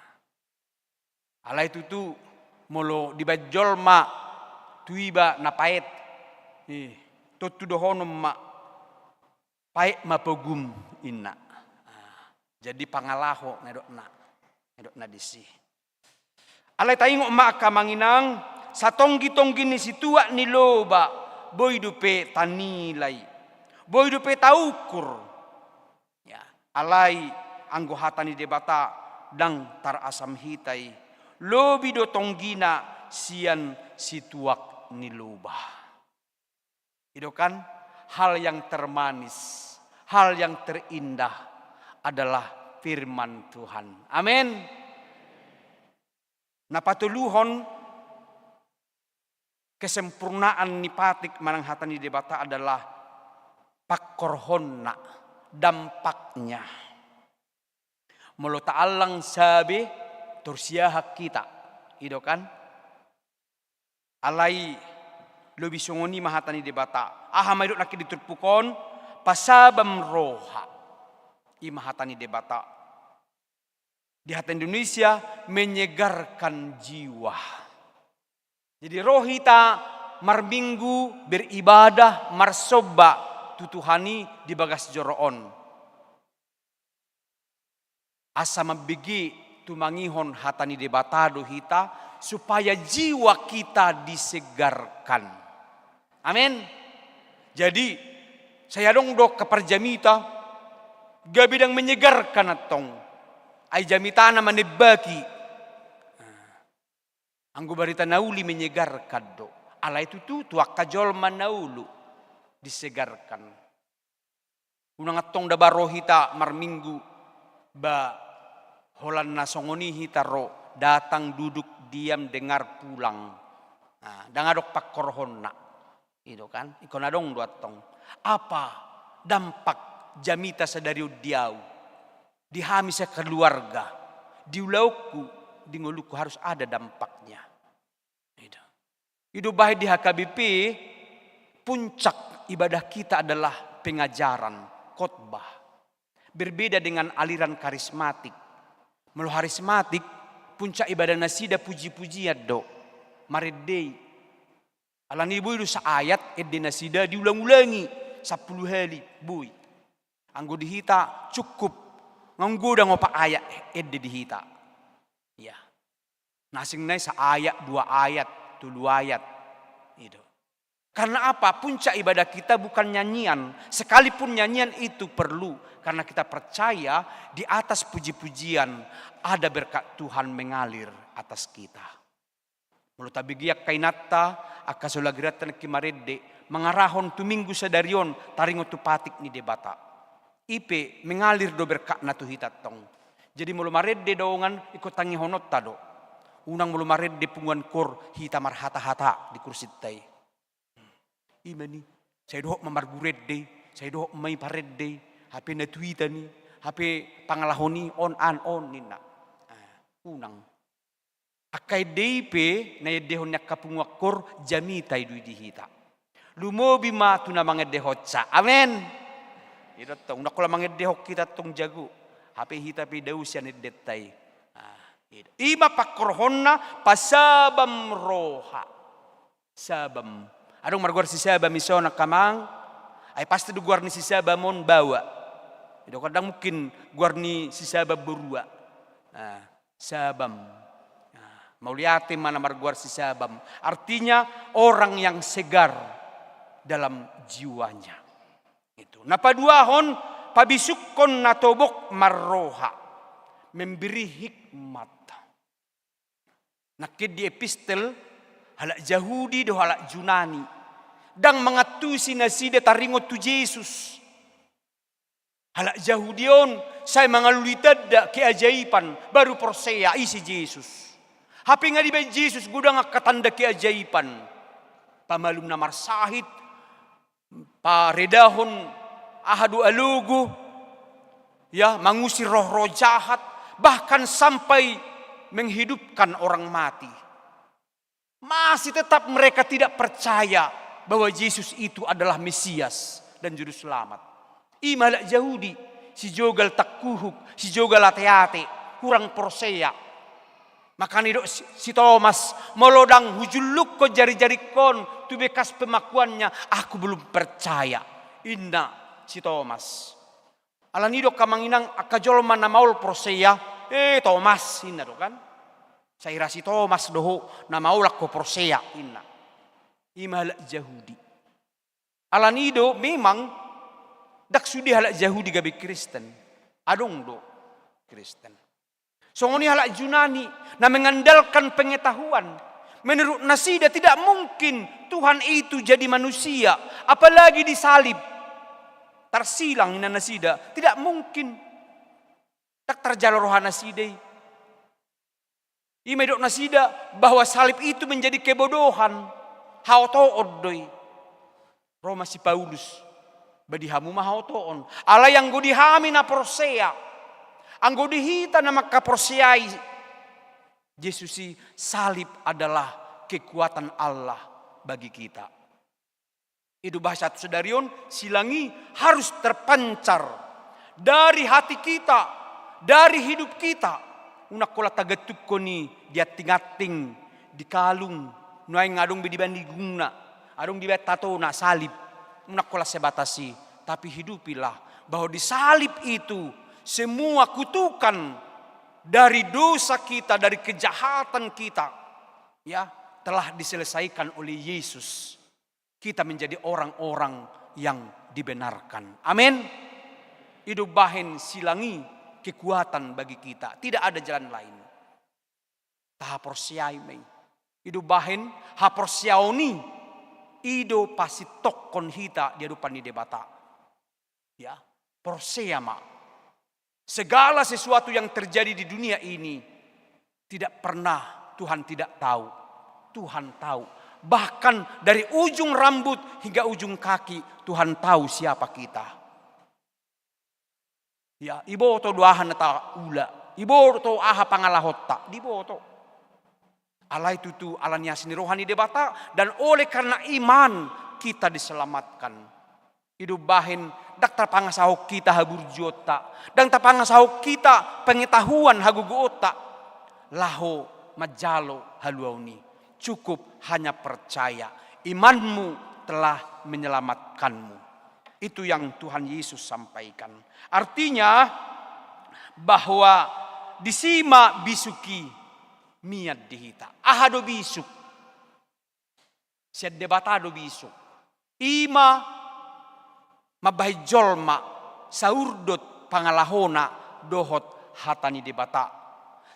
Alai tutu molo dibaen jolma tu iba na paet, ih, tontu dohonon ma, paet ma pogum, inna. Ah, jadi pangalaho, na didokna, na didokna disi. Alai taingot ma angka amang inang, satonggi-tonggi ni situak ni loba, boi dope tanilai, boi dope taukur. Ya, alai anggo hata ni Debata ndang tarasam hita i, lobi do tonggina sian situak ni loba. I do kan, hal yang termanis, hal yang terindah adalah firman Tuhan. Amin. Na patoluhon, kesempurnaan ni patik manang hata ni Debata adalah pangkorhonna, dampaknya. Molo taallang sabe, torus siahan hita, i do kan? Alai lobi songon i ma hata ni Debata. Aha ma didok nangkin di turpuk on? Pasabam roha. I ma hata ni Debata. Di hata Indonesia, menyegarkan jiwa. Jadi ro hita marminggu, beribadah, marsomba tu Tuhan i di bagas joro on. Asa mambege tumangihon hata ni Debata do hita, supaya jiwa kita disegarkan. Amin. Jadi, sai adong do angka parjamita, gabe ndang menyegarkan antong. Ai jamitana manembaki. Anggo barita na uli menyegarkan do. Alai tutu, tu angka jolma na olo disegarkan. Unang antong daba ro hita marminggu, ba holan na songon i hita ro, datang, duduk, diam, dengar, pulang. Nah, ndang adong pangkorhonna. I do kan? Ingkon adong do antong. Apa dampak jamita sadari on di au? Di hami sekeluarga, di ulaonku, di ngolungku harus ada dampaknya. I do. I do bahen di H K B P, puncak ibadah kita adalah pengajaran, khotbah. Berbeda dengan aliran karismatik. Molo karismatik, puncak ibadah nasida puji-pujian do. Marende i. Alani boi do saayat ende nasida diulang-ulangi sampulu hali, boi. Anggo di hita cukup, nunga godang opat ayat ende di hita. Ya. Na asing nai saayat, dua ayat, tolu ayat. I do. Karena apa? Puncak ibadah kita bukan nyanyian. Sekalipun nyanyian itu perlu, karena kita percaya di atas puji-pujian ada berkat Tuhan mengalir atas kita. Molo tabege angka inanta, angka saulagiranta nangkin marende, mangarahon tu minggu sadari on, taringot tu patik ni Debata. I pe mengalir do berkatna tu hita antong. Jadi molo marende dongan, ingkon tangihononta do. Unang molo marende punguan koor, hita marhata-hata di kursinta i. I ma ni, sai dohot ma marguru ende i, sai dohot ma i parende i, hape na tu hita ni, hape pangalaho ni on an on ninna. Ah, unang. Angka ende i pe na iendehon ni angka punguan koor, jamita i do i di hita. Lumobi ma tu na mangendehonsa. Amen. I do antong, ndang holan mangendehon hita antong jago. Hape hita pe dao sian endenta i. Ah, i do. I ma pangkorhonna, pasabam roha. Sabam. Adong margoar si Sabam i sonang amang. Ai pasti do goar ni si Sabam on baoa. I do kan, ndang mungkin goar ni si Sabam borua. Ah, Sabam. Ah, mauliate ma na margoar si Sabam. Artinya orang yang segar dalam jiwanya. Itu. Na paduahon, pabisukkon na tobok marroha. Memberi hikmat. Nangkin di epistel, halak Jahudi dohot halak Junani. Ndang mangantusi nasida taringot tu Jesus. Halak Jahudi on, sai mangalului tanda keajaiban, baru porsea, ise Jesus. Hape nga dibaen Jesus godang angka tanda keajaiban. Pamalum na marsahit, paredahon aha do alogo, ya, mangusir roh-roh jahat, bahkan sampai menghidupkan orang mati. Masih tetap mereka tidak percaya bahwa Jesus itu adalah Mesias dan Juru Selamat. I ma halak Jahudi, sijogal tangkuhuk, sijogal ate-ate, hurang porsea. Makana didok si, si Tomas, molo ndang hujullukkon jari-jaringkon tu bekas pengakuannya, aku belum percaya. Inna si Tomas. Alani i do angka amang inang, angka jolma na maol porsea, eh, Tomas, inna do kan. Sai ra si Tomas do ho na maol anggo porsea, inna. I ma halak Jahudi. Alani i do memang ndang sude halak Jahudi gabe Kristen. Adong do Kristen. Songon i halak Junani na mengandalkan pengetahuan. Menurut nasida tidak mungkin Tuhan itu jadi manusia, apalagi disalib. Tarsilang inna nasida, tidak mungkin. Ndang tarjalo roha nasida i. I ma didok nasida bahwa salib itu menjadi kebodohan. Haotoon do i. Ro ma si Paulus, ba di hamu ma haotoon. Alai anggo di hami na porsea, anggo di hita na mangkaporseai Jesus i, salib adalah kekuatan Allah bagi kita. I do bahasa tu sadari on, silang i harus terpancar dari hati kita, dari hidup kita. Unang holan tagantukkon i di anting-anting, di kalung, nuaeng adong be dibaen di gungna, adong dibaen tatona, salib. Unang holan sebatas i, tapi hidupilah bahwa di salib itu semua kutukan dari dosa kita, dari kejahatan kita, ya, telah diselesaikan oleh Yesus. Kita menjadi orang-orang yang dibenarkan. Amin. I do bahen silang i kekuatan bagi kita. Tidak ada jalan lain. Tahaporseai ma i. I do bahen haporseaon i, i do pasintongkon hita di adopan ni Debata. Ya, porsea ma. Segala sesuatu yang terjadi di dunia ini, tidak pernah Tuhan tidak tahu. Tuhan tahu. Bahkan dari ujung rambut hingga ujung kaki, Tuhan tahu siapa kita. Ya, diboto do aha na taula, diboto aha pangalahonta, diboto. Alai tutu ala ni asi ni roha ni Debata, dan oleh karena iman kita diselamatkan. I do bahen, ndang tapangasahon hita haburjuonta, ndang tapangasahon hita pengetahuan hagogoonta, laho manjalo haluaon i. Cukup hanya percaya, imanmu telah menyelamatkanmu. Itu yang Tuhan Yesus sampaikan. Artinya, bahwa disi ma bisuk i mian di hita. Aha do bisuk? Sian Debata do bisuk. I ma mambahen jolma saurdot pangalahona dohot hata ni Debata.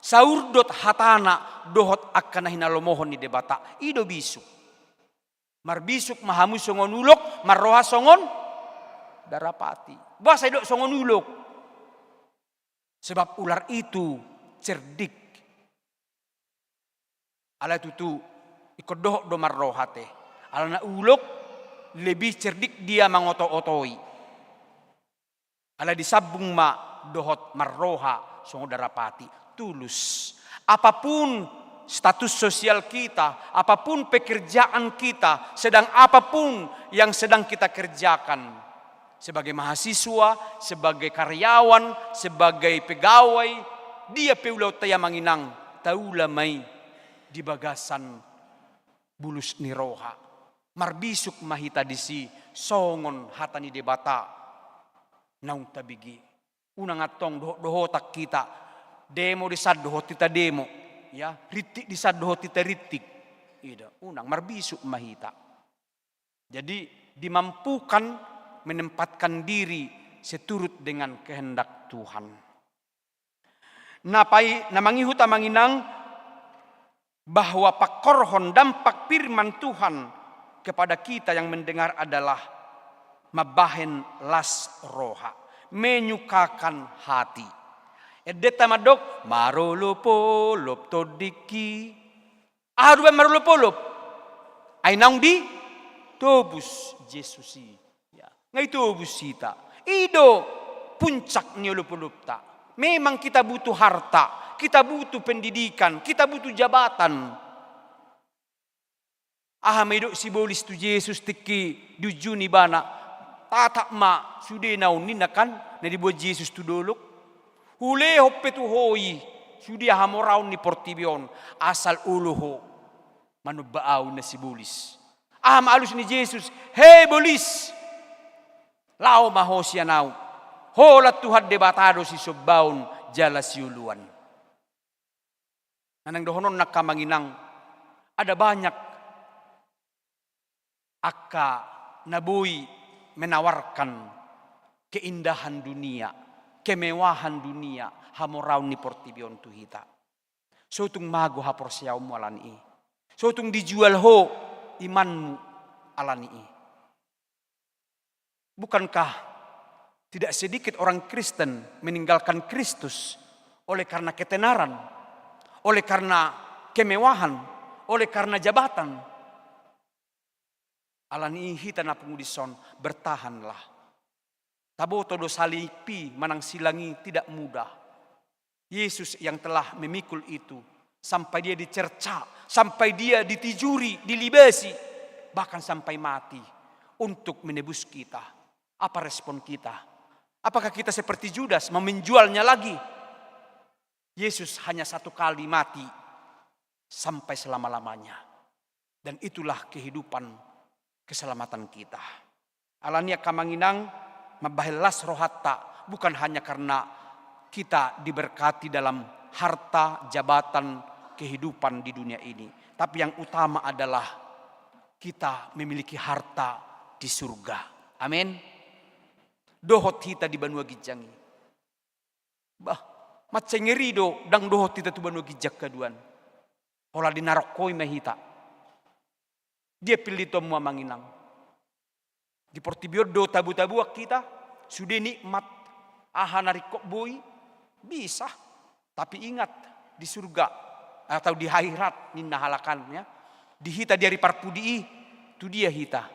Saurdot hatana dohot angka na hinalomohon ni Debata. I do bisuk. Marbisuk ma hamu songon ulok, marroha songon darapati. Boasa didok songon ulok? Sebab ular itu cerdik. Alai tutu, ingkon dohot do marroha te. Alana ulok lebih cerdik dia mangoto-otoi. Alai disambung ma dohot marroha songon darapati, tulus. Apapun status sosial kita, apapun pekerjaan kita, sedang apapun yang sedang kita kerjakan, sebagai mahasiswa, sebagai karyawan, sebagai pegawai, dia pe ulaonta i, amang inang, taula ma i di bagasan bulus ni roha. Marbisuk ma hita disi songon hata ni Debata naung tabege. Unang antong dohot-dohotan hita Demo disan dohot hita demo, ya, rintik disan dohot hita rintik. Ida, unang, marbisuk ma hita. Jadi, dimampukan menempatkan diri seturut dengan kehendak Tuhan. Na pai-, na mangihut, Amang Inang, bahwa pangkorhon dampak firman Tuhan kepada kita yang mendengar adalah mambahen las roha, menyukakan hati. Endenta mandok, marolopolop tondingki. Aha do umbahen marolopolop? Ai naung ditobus Jesus i. Ya. Nga itobus hita. I do puncak ni olopolopta. Memang kita butuh harta, kita butuh pendidikan, kita butuh jabatan. Aha ma didok sibolis tu Jesus tingki diunjuni ibana? Tatap ma sudena on, ninna kan, na diboan Jesus tu dolok. Hulehon pe tu ho i sude hamoraon ni portibi on, asal olo ho manomba ahu, ninna sibolis. Aha ma alus ni Jesus? He bolis, laho ma ho sian ahu. Holan Tuhan Debata do sisombaon jala sioloan. Na naeng dohononna, angka Amang Inang, ada banyak angka na boi menawarkan keindahan dunia, kemewahan dunia, hamoraon ni portibi on tu hita. So tung mago haporseaonmu ala ni i. So tung dijual ho imanmu ala ni i. Bukankah tidak sedikit orang Kristen meninggalkan Kristus oleh karena ketenaran, oleh karena kemewahan, oleh karena jabatan? Ala ni i hita na pungu dison, bertahanlah. Taboto do salib i manang silang i tidak mudah. Yesus yang telah memikul itu, sampai dia dicerca, sampai dia ditijuri, dilibasi, bahkan sampai mati untuk menebus kita. Apa respon kita? Apakah kita seperti Judas, mau menjualnya lagi? Yesus hanya satu kali mati sampai selama-lamanya. Dan itulah kehidupan, keselamatan kita. Ala ni i, angka Amang Inang, mambahen las rohanta bukan hanya karena kita diberkati dalam harta, jabatan, kehidupan di dunia ini, tapi yang utama adalah kita memiliki harta di surga. Amin. Dohot hita di banua ginjang i. Bah, mansai ngeri do ndang dohot hita tu banua ginjang haduan. Holan dinarongkoi ma hita. Dia pillitonnmu, Amang Inang? Di portibi on do tabu-tabuan hita, sude nikmat, aha na ringkot boi, bisa. Tapi ingat, di surga atau di akhirat, ninna halak an, ya, di hita di ari parpudi i, tu dia hita?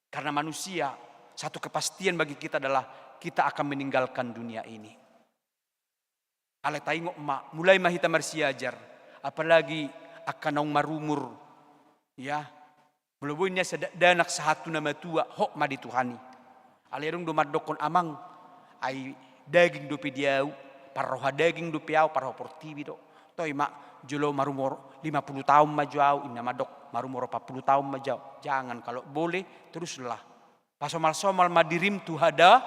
Karena manusia, satu kepastian bagi kita adalah kita akan meninggalkan dunia ini. Alai taingot ma, mulai ma hita marsiajar, apalagi angka naung marumur, ya. Molo boi nian sada dakdanak sahat tu na matua, hot ma di Tuhan i. Alai adong do mandokkon, Amang, ai daging dope di ahu, parroha daging dope ahu, parroha portibi do. Toe ma, jolo marumur lima puluh taon ma jo ahu, ninna mandok, marumur opat puluh taon ma jo ahu. Jangan, kalau boleh, teruslah. Pasomal-somal ma dirim tu hada-,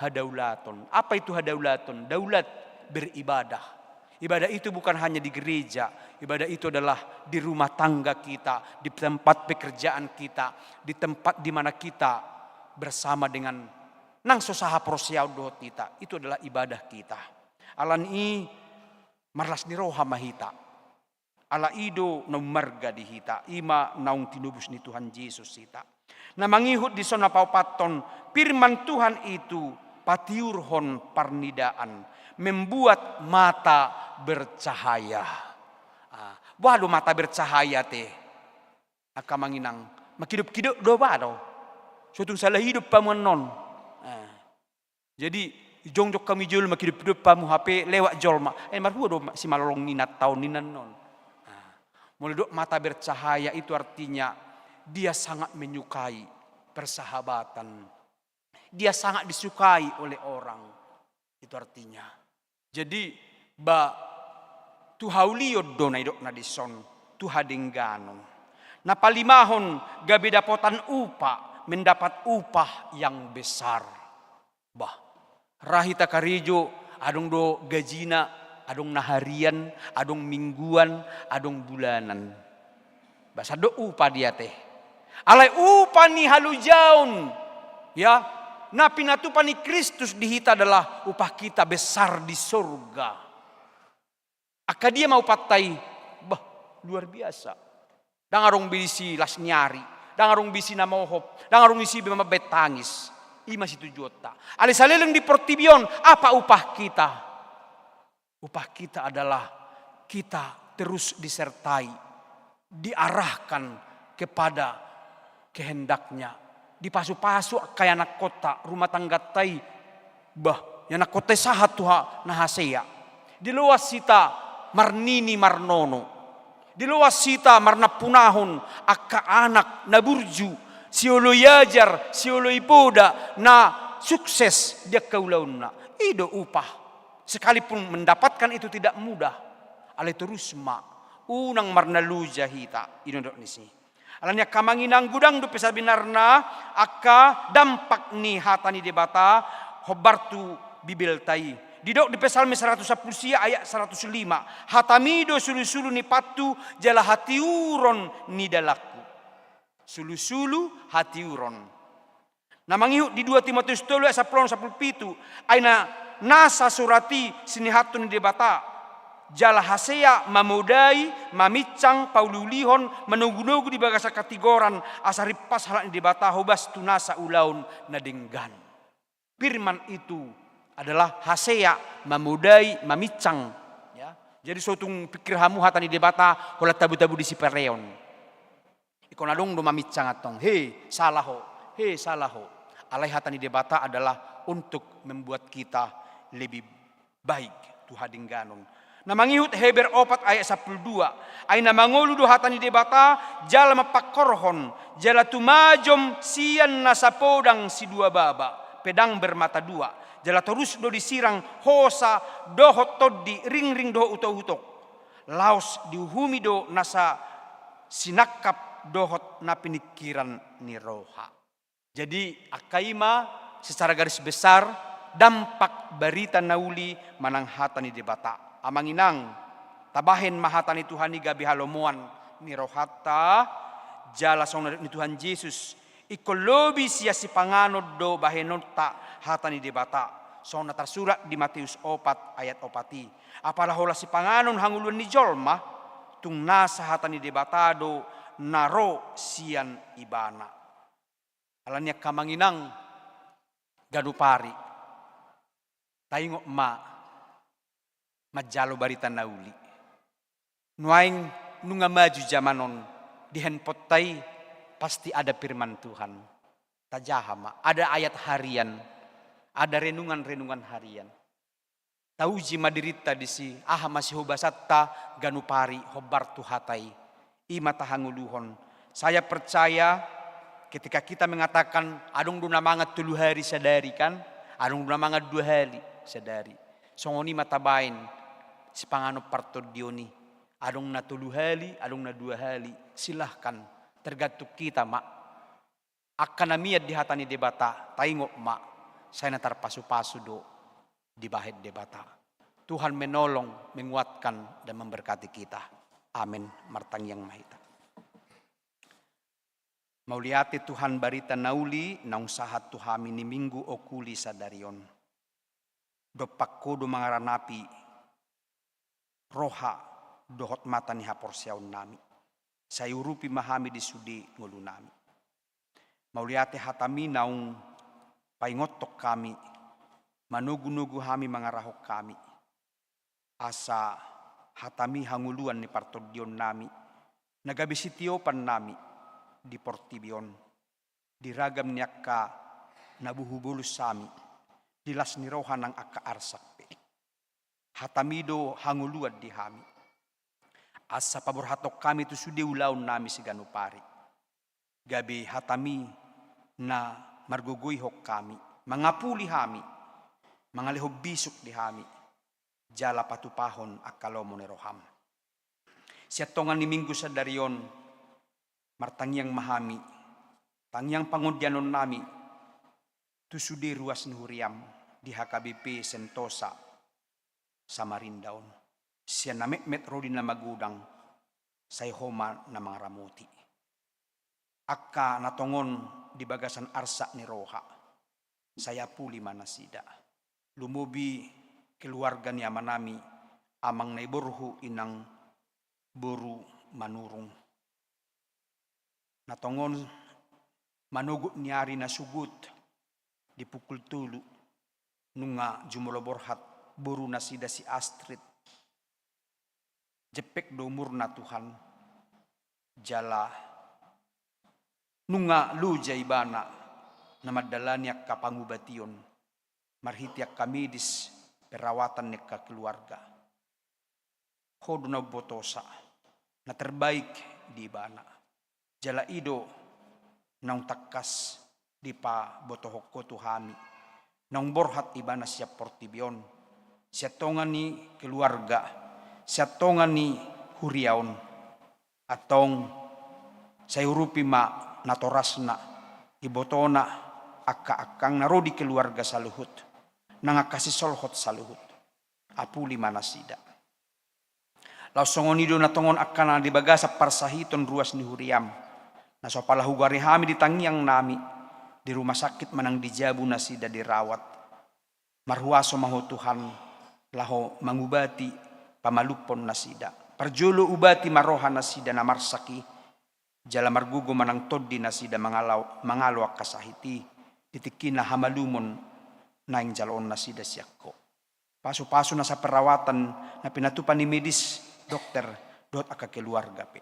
hadaulaton. Apa itu hadaulaton? Daulat beribadah. Ibadah itu bukan hanya di gereja. Ibadah itu adalah di rumah tangga kita, di tempat pekerjaan kita, di tempat di mana kita bersama dengan nang so sahaporseaon dohot hita. Itu adalah ibadah kita. Ala ni i, marlas ni roha ma hita. Ala i do na ummarga di hita, i ma naung tinobus ni Tuhan Jesus hita. Na mangihut dison, na paopathon, firman Tuhan itu patiurhon parnidaan, membuat mata bercahaya. Ah, boha do mata bercahaya te? Angka Amang Inang, mangkidop-kidop do, boha do? So tung salah idop hamu annon. Ah. Jadi, jongjong hamu i jolo, mangkidop-kidop hamu, hape lewat jolma. Eh, marhua do ma-, simalolong inanta on, ninna annon. Nah, molo didok mata bercahaya itu artinya dia sangat menyukai persahabatan. Dia sangat disukai oleh orang. Itu artinya. Jadi, ba, tu haulion do na nidokna dison, tu hadengganon. Na palimahon, gabe dapotan upah, mendapat upah yang besar. Bah, ra hita karejo, adong do gajina, Adong na harian, adong mingguan, adong bulanan. Ba sandok upa dia te. Alai upa ni halojaon, ya, na pinatupa ni Kristus di hita adalah upah kita besar di sorga. Angka dia ma upanta i, bah, luar biasa. Ndang adong be disi las ni ari, ndang adong be disi na mohop, ndang adong disi be mambaen tangis. I ma situjuonta. Alai saleleng di portibi on, apa upah kita? Upah kita adalah kita terus disertai, diarahkan kepada kehendaknya, dipasupasu angka ianakkonta, rumah tangganta i, bah, ianakkonta i sahat tu ha-, na hasea. Diloas hita marnini marnono. Diloas hita marnampunahon angka anak na burju, sioloi ajar, sioloi poda, na sukses di angka ulaonna. I do upah. Sekalipun mendapatkan itu tidak mudah, alai torus ma, unang marnaloja hita, i do nidok ni si. Alani angka amang inang, godang dope sabenarna angka dampak ni hata ni Debata hombar tu Bibelta i. Didok di Psalmen saratus sampulu sia ayat saratus lima, hatami do sulusulu ni pathu jala hatiuron ni dalanku. Sulusulu, hatiuron. Na mangihut di dua Timoteus tolu ayat sampulu onom sampulu pitu, ai na nasa surat i sinihathon ni Debata, jala hasea mamodai, maminsang, pauliulihon, manogunogu di bagasan hatigoran, asa rimpas halak ni Debata hobas tu nasa ulaon na denggan. Firman itu adalah hasea, mamodai, maminsang. Ya. Jadi so tung pikir hamu hata ni Debata holan tabutabu di sipareon. Ingkon adong do maminsang antong, he, salah ho, he, salah ho. Alai hata ni Debata adalah untuk membuat kita lebih baik tu hadengganon. Na mangihut Heber opat ayat sampulu dua, ai na mangolu do hata ni Debata, jala mampangkorhon, jala tumajom sian na sapodang sidua baba, pedang bermata dua, jala torus do disirang hosa dohot tondi, ringring dohot utokutok. Laos diuhumi do nasa sinangkap dohot na piningkiran ni roha. Jadi, angka i ma secara garis besar dampak barita na uli manang hata ni Debata. Amang inang, tabahen ma hata ni Tuhan i gabe halomoan ni rohanta, jala songon na nidok ni Tuhan Jesus, ingkon lobi sian sipanganon do bahenonta hata ni Debata. Songon na tarsurat di Mateus opat ayat opat i. Apala holan sipanganon hangoluan ni jolma, tung nasa hata ni Debata do na ro sian ibana. Alani angka amang inang, ganup ari taingot ma manjalo barita na uli. Nuaeng nunga maju jaman on, di handphoneta i pasti ada firman Tuhan. Tajaha ma, ada ayat harian, ada renungan-renungan harian. Tauji ma dirinta disi, aha ma sihobasanta ganup ari hombar tu hata i. I ma tahangoluhon. Saya percaya ketika kita mengatakan, adong do na mangan tolu hali sadari kan, adong do na mangan dua hali sadari. Songon i ma tabaen sipanganon partondion i. Adong na tolu hali, adong na dua hali. Silahkan, tergantung kita ma. Angka na mian di hata ni Debata, taingot ma, sai na tarpasupasu do dibahen Debata. Tuhan menolong, menguatkan, dan memberkati kita. Amin. Martangiang ma hita. Mauliate Tuhan barita na uli naung sahat tu hami ni Minggu Okuli sadari on. Dompak Ho do mangaranapi roha dohot mata ni haporseaonnami. Sai urupi ma hami di sude ngolunami. Mauliate hataMi naung paingothon hami, manogunogu hami, mangarahon hami. Asa hataMi hangoluan ni partondionnami, na gabe sitiopannami di portibi on, di ragam ni angka na buhu bolus hami, di las ni roha nang angka arsak pe. HataMi do hangoluan di hami. Asa paborhathon hami tu sude ulaonnami siganup ari. Gabe hataMi na margogoihon hami, mangapuli hami, mangalehon bisuk di hami, jala patupahon angka lomo ni rohaM. Sian tonga ni Minggu sadari on, martangiang ma hami, tangiang pangondianonnami, tu sude ruas ni huriaM di H K B P Sentosa Samarinda on. Sian na metmet ro di na magodang, sai Ho ma na mangaramoti. Angka na tongon di bagasan arsak ni roha, sai apuli ma nasida. Lumobi keluarga ni amanami, amang na i borhu, inang boru Manurung. Na tongon manogot ni ari na sogot di pukul tolu, nunga jumolo borhat boru nasida si Astrid. Jempek do umurna Tuhan, jala nunga loja ibana na mandalani angka pangubation marhite angka medis, perawatan ni angka keluarga. Ho do na umbotosa, na terbaik di ibana. Jala i do naung tangkas dipabotohon Ho tu hami, naung borhat ibana sian portibi on, sian tonga ni keluarga, sian tonga ni huria on. Antong, sai urupi ma natorasna, ibotona, angka angkang na ro di keluarga saluhut, nang angka sisolhot saluhut. Apuli ma nasida. Laos songon i do na tongon angka na di bagasan parsahiton ruas ni huriam, na so pala hugari hami di tangiang nami, di rumah sakit manang di jabu nasida dirawat. Marhuaso ma Ho Tuhan, laho mangubati, pamalumhon nasida. Parjolo ubati ma roha nasida na marsak i, jala margogo manang tondi nasida mangalo, mangalo angka sahit i, di tingki na hamalumon naeng jaloon nasida sian Ho. Pasupasu nasa perawatan na pinatupa ni medis, dokter, dohot angka keluarga pe.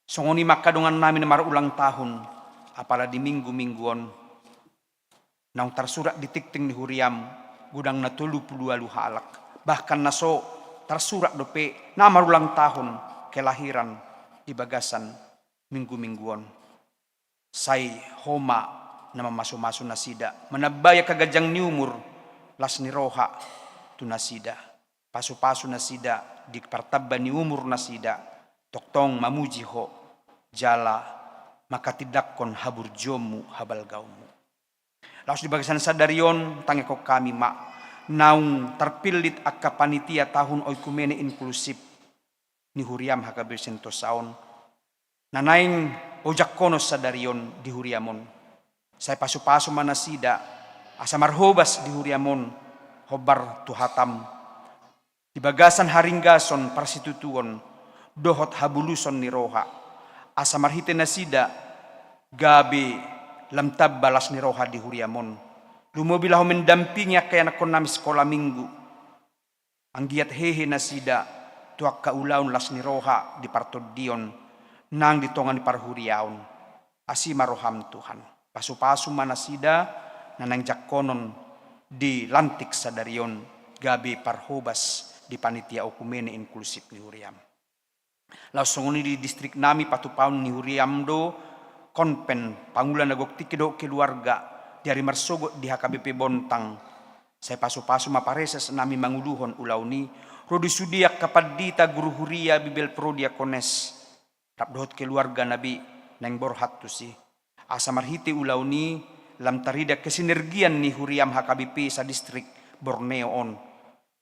Songon i ma angka dongan nami na marulang tahun, apala di minggu-minggu on, naung tarsurat di tingting ni huriam, godang na tolu pulu ualu halak, bahkan na so tarsurat dope na marulang tahun kelahiran di bagasan minggu-minggu on. Sai Ho ma na mamasumasu nasida, manambai angka ganjang ni umur, las ni roha tu nasida. Pasupasu nasida di partamba ni umur nasida, tongtong mamuji Ho, jala mangkatindangkon haburjuonmu, habalgaonmu. Laos di bagasan sadari on, tangiangkon hami ma, naung tarpillit angka panitia tahun oikumene inklusif ni huriam H K B P Sentosa on, na naeng ojak honon sadari on di huriam on. Sai pasupasu ma nasida, asa marhobas di huriam on, hombar tu hatam. Di bagasan haringgason parsitutuon, dohot habuluson ni roha, asa marhite nasida, gabe lam tamba las ni roha di huriam on. Lumobi laho mendampingi angka ianakkon nami sikola minggu. Anggiat hehe nasida tu angka ulaon las ni roha di partondion nang di tonga ni parhuriaon. Asi ma roham Tuhan. Pasupasu ma nasida na naeng jakkonon di lantik sadari on gabe parhobas di panitia oikumene inklusif ni huriam. Laos songon i di distrik nami patupaon ni huriam do konven pangula na gok tingki dohot keluarga di ari marsogot di H K B P Bontang. Sai pasupasu ma pareses nami manguluhon ulaon i, ro di sude angka pandita guru huria Bibel prodiakones rap dohot keluarga na be naeng borhat tusi. Asa marhite ulaon i lam tarida kesinergian ni huriam H K B P sadistrik Borneo on.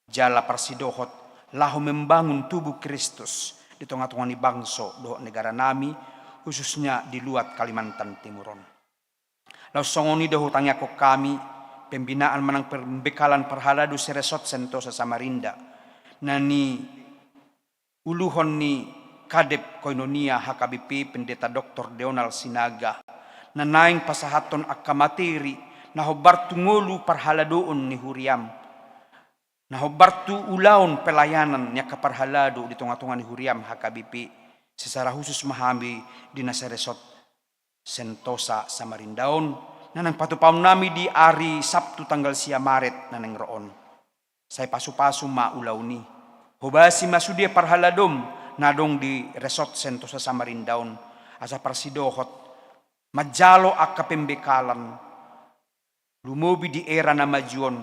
Jala parsidohot laho membangun tubuh Kristus di tonga-tonga ni bangso dohot negara nami, khususnya di luat Kalimantan Timur on. Laos songon i do hutangiangkon hami, pembinaan manang pembekalan parhalado si Resort Sentosa Samarinda, na niuluhon ni Kadep Koinonia H K B P Pendeta Doktor Deonal Sinaga, na naeng pasahathon angka materi na hombar tu ngolu parhaladoon ni huriam, na hombar tu ulaon pelayanan ni angka parhalado di tonga-tonga ni huriam H K B P, secara khusus ma hami di na si Resort Sentosa Samarinda on, na naeng patupaon nami di ari Sabtu tanggal sia Maret na naeng ro on. Sai pasupasu ma ulaon i. Hobasi ma sude parhaladom na adong di Resort Sentosa Samarinda on, asa parsidohot manjalo angka pembekalan, lumobi di era na maju on,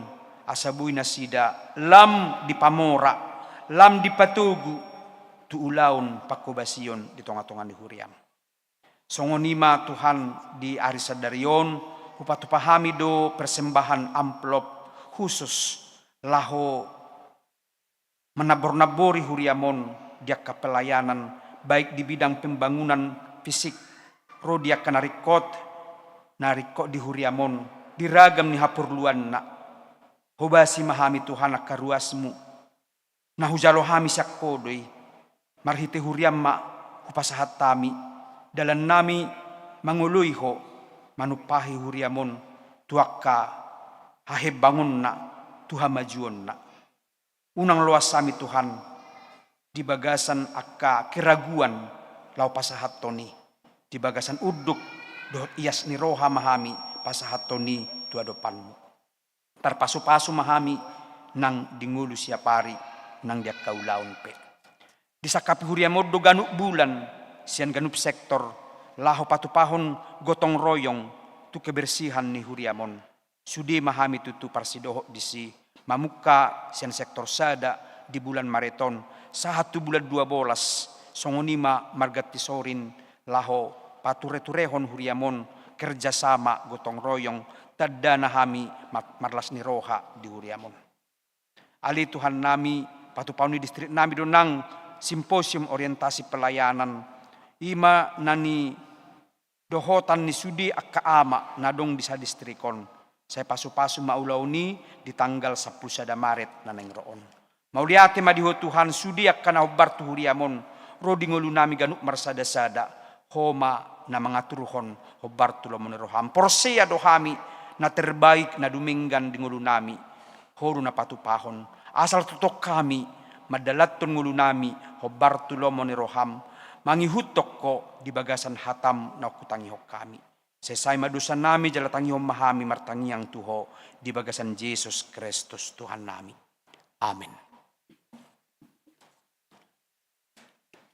asa boi nasida lam dipamora, lam dipatogu tu ulaon panghobasion di tonga-tonga ni huriam. Songon i ma Tuhan, di ari sadari on hupatupa hami do persembahan amplop khusus laho Manambor-nambori huriam on di angka pelayanan, baik di bidang pembangunan fisik, ro di angka na ringkot, na ringkot di huriam on, di ragam ni haporluanna. Hobasi ma hami Tuhan angka ruasmu, na hujalo hami sian Ho do i, marhite huriam ma hupasahat hami, dalannami mangoloi Ho, manumpahi huriam on, tu angka hahembangonna, tu hamajuonna. Unang loas hami Tuhan, di bagasan angka keraguan laho pasahathon i, di bagasan unduk dohot ias ni roha ma hami pasahathon i tu adopanmu. Tarpasupasu ma hami nang di ngolu siapari nang di angka ulaon pe. Disangkapi huriam on do ganup bulan sian ganup sektor laho patupahon gotong royong tu kebersihan ni huriam on. Sude ma hami tutu parsidohot disi mamungka sian sektor sada di bulan Maret on sahat tu bulan dua bolas, songon i ma marganti sorin laho patureturehon huriam on, kerjasama gotong royong, tandana hami ma-, marlas ni roha di huriam on. Ale Tuhannami, patupahon ni distriknami do nang simposium orientasi pelayanan, i ma na nidohotan ni sude angka ama na adong di sadistrik on. Sai pasupasu ma ulaon i di tanggal sampulu sada Maret na naeng ro on. Mauliate ma di Ho Tuhan, sude angka na hombar tu huriam on, ro di ngolunami ganup marsadasada, Ho ma na mangaturhon hombar tu lomo ni roham. Porsea do hami, na terbaik na dumenggan di ngolunami, Ho do na patupahon. Asal tongtong hami mandalanhon ngolunami hombar tu lomo ni roham, mangihuthon Ho di bagasan hatam naung hutangihon hami. Sesai ma dosanami jala tangihon ma hami martangiang tu Ho di bagasan Jesus Kristus Tuhannami. Amen.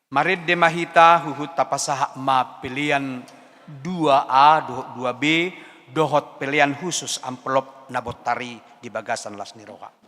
Marende ma hita huhut tapasahat ma pelean dua A dohot dua B dohot pelean khusus amplop na bontar i di bagasan las ni roha.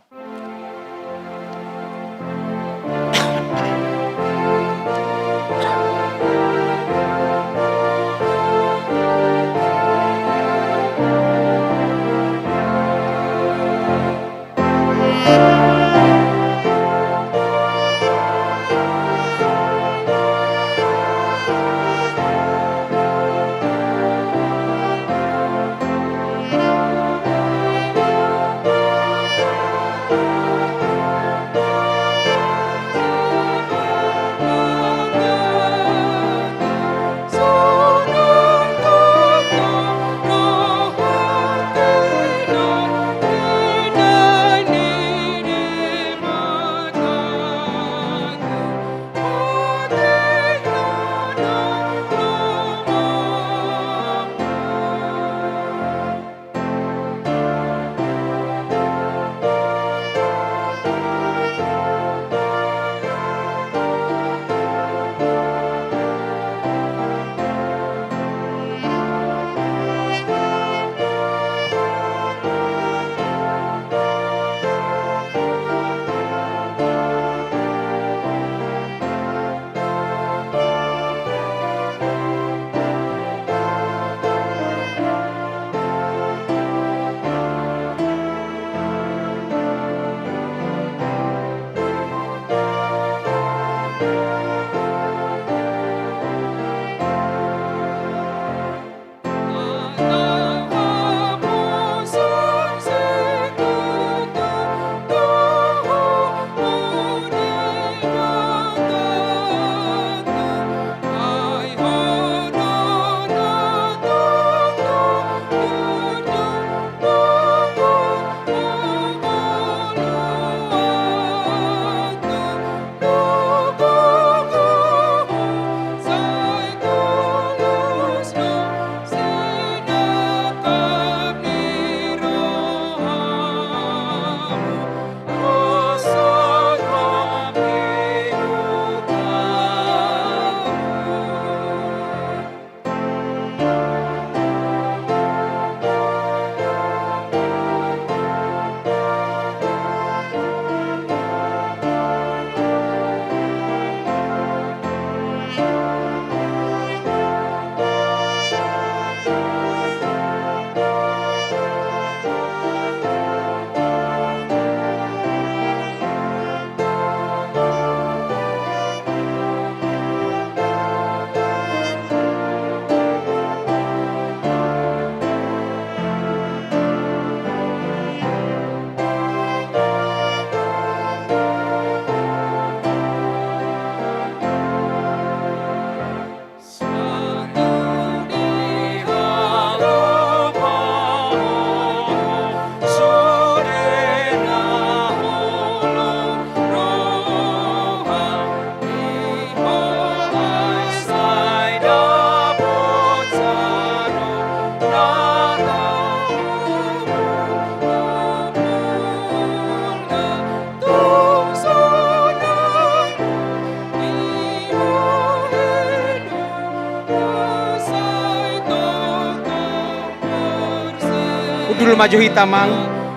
Hundul ma jo hita, Amang.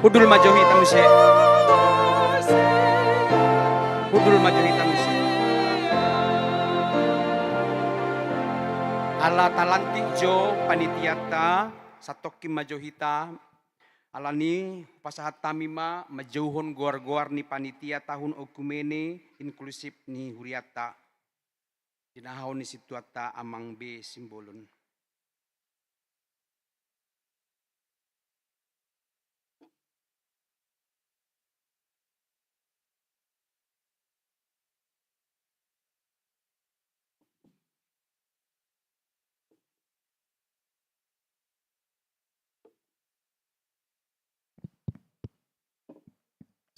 Hundul ma jo hita muse. Hundul ma jo hita muse. Ala talantik jo panitianta, santongkin ma jo hita. Alani i hupasahat hami ma manjouhon goar-goar ni panitia tahun oikumene inklusif ni hurianta. Tinahaon ni sintuanta Amang B Simbolon.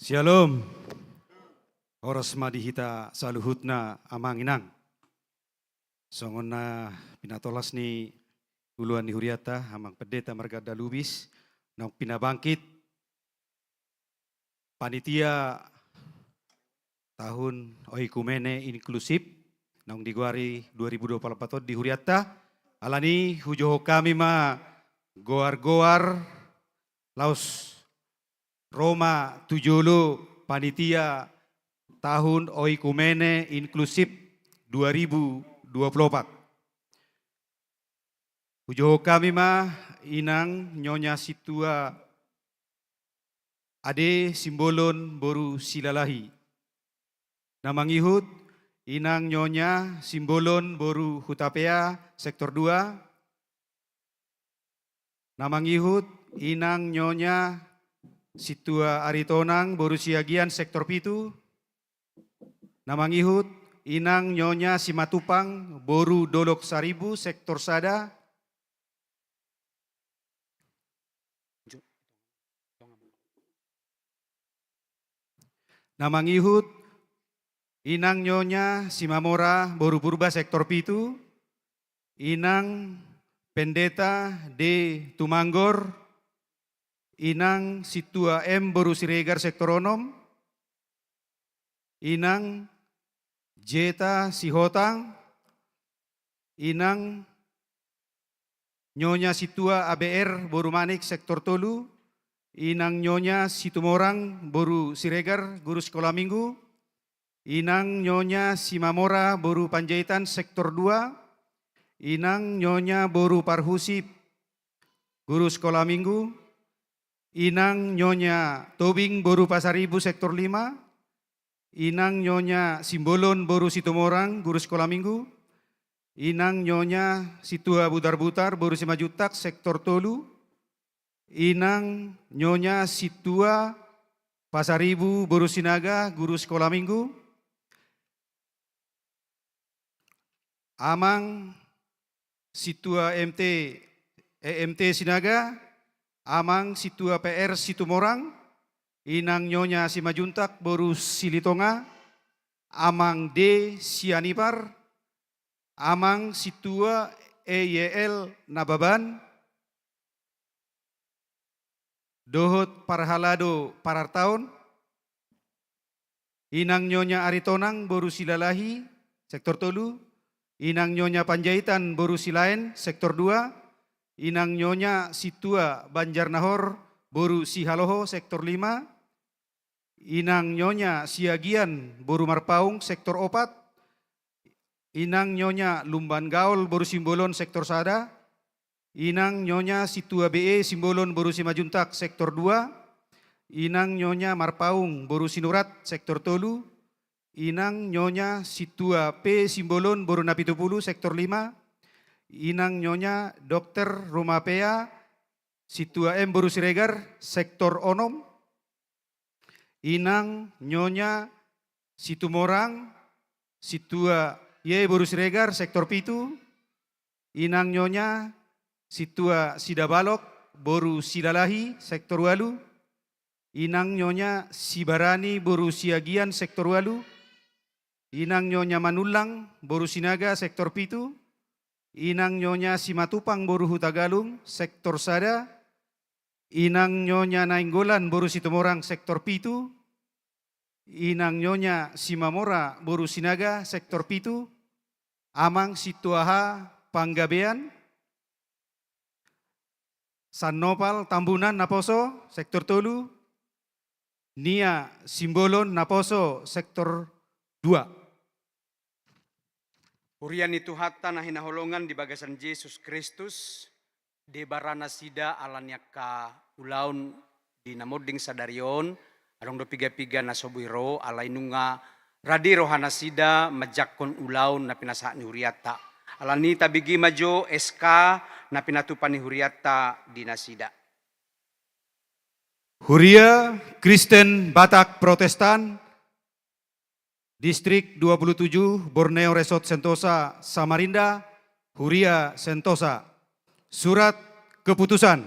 Syalom. Horas ma di hita saluhutna, Amang Inang. Songon na pinatolas ni uluan ni hurianta, Amang Pendeta Marganda Lubis, naung pinabangkit panitia tahun oikumene inklusif naung digoari dua ribu dua puluh empat on di hurianta. Alani i hujouhon hami ma goar-goar laos ro ma tu jolo panitia tahun oikumene inklusif dua ribu dua puluh empat. Hujouhon hami ma Inang Nyonya Sintua Ade Simbolon boru Silalahi. Na mangihut Inang Nyonya Simbolon boru Hutapea, sektor dua. Na mangihut Inang Nyonya Sintua Aritonang boru Siagian, sektor pitu. Na mangihut Inang Nyonya Simatupang boru Dolok Saribu, sektor sada. Na mangihut Inang Nyonya Simamora boru Purba, sektor pitu. Inang Pendeta D Tumanggor. Inang Sintua M boru Siregar, sektor onom. Inang Jeta Sihotang. Inang Nyonya Sintua A B R boru Manik, sektor tolu. Inang Nyonya Situmorang boru Siregar, guru sekolah minggu. Inang Nyonya Simamora boru Panjaitan, sektor dua. Inang Nyonya boru Parhusip, guru sekolah minggu. Inang Nyonya Tobing boru Pasaribu, sektor lima. Inang Nyonya Simbolon boru Situmorang, guru sekolah minggu. Inang Nyonya Sintua Butar-butar boru Simanjuntak, sektor tolu. Inang Nyonya Sintua Pasaribu boru Sinaga, guru sekolah minggu. Amang Sintua M T, E M T Sinaga, Amang Sintua P R Situmorang, Inang Nyonya Simanjuntak boru Silitonga, Amang D Sianipar, Amang Sintua E Y L Nababan, dohot parhalado parartaon, Inang Nyonya Aritonang boru Silalahi, sektor tolu. Inang Nyonya Panjaitan boru Silaen, sektor dua. Inang Nyonya Sintua Banjarnahor boru Sihaloho, sektor lima. Inang Nyonya Siagian boru Marpaung, sektor opat. Inang Nyonya Lumban Gaol boru Simbolon, sektor sada. Inang Nyonya Sintua B E Simbolon boru Simanjuntak, sektor dua. Inang Nyonya Marpaung boru Sinurat, sektor tolu. Inang Nyonya Sintua P Simbolon boru Napitupulu, sektor lima. Inang Nyonya Dokter Rumapea Sintua M boru Siregar, sektor onom. Inang Nyonya Situmorang Sintua Y boru Siregar, sektor pitu. Inang Nyonya Sintua Sidabalok boru Silalahi, sektor ualu. Inang Nyonya Sibarani boru Siagian, sektor ualu. Inang Nyonya Manullang boru Sinaga, sektor pitu. Inang Nyonya Simatupang boru Hutagalung, sektor sada. Inang Nyonya Nainggolan boru Situmorang, sektor pitu. Inang Nyonya Simamora boru Sinaga, sektor pitu. Amang Sintua H Panggabean. Sannopal Tambunan Naposo, sektor tolu, Nia Simbolon Naposo, sektor dua. Huria ni Tuhanta na hinaholongan di bagasan Jesus Kristus, debara nasida ala ni angka ulaon di na monding sadari on, adong do piga-piga na so boi ro, alai nunga rade roha nasida manjangkon ulaon na pinasahat ni hurianta. Alani i tabege ma jo S K na pinatupa ni hurianta di nasida. Huria Kristen Batak Protestan, Distrik dua puluh tujuh, Borneo, Resort Sentosa, Samarinda, Huria Sentosa. Surat keputusan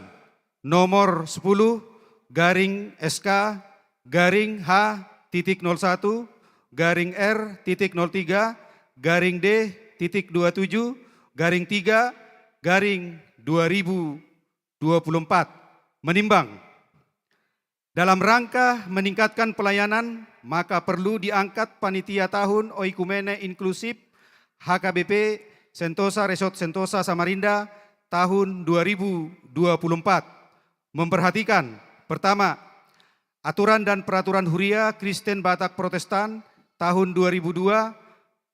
nomor sepuluh garing S K garing H titik nol satu garing R titik nol tiga garing D titik dua tujuh garing tiga garing dua ribu dua puluh empat. Menimbang, dalam rangka meningkatkan pelayanan, maka perlu diangkat panitia tahun Oikumene Inklusif H K B P Sentosa Resort Sentosa Samarinda tahun dua ribu dua puluh empat. Memperhatikan, pertama, aturan dan peraturan Huria Kristen Batak Protestan tahun dua ribu dua,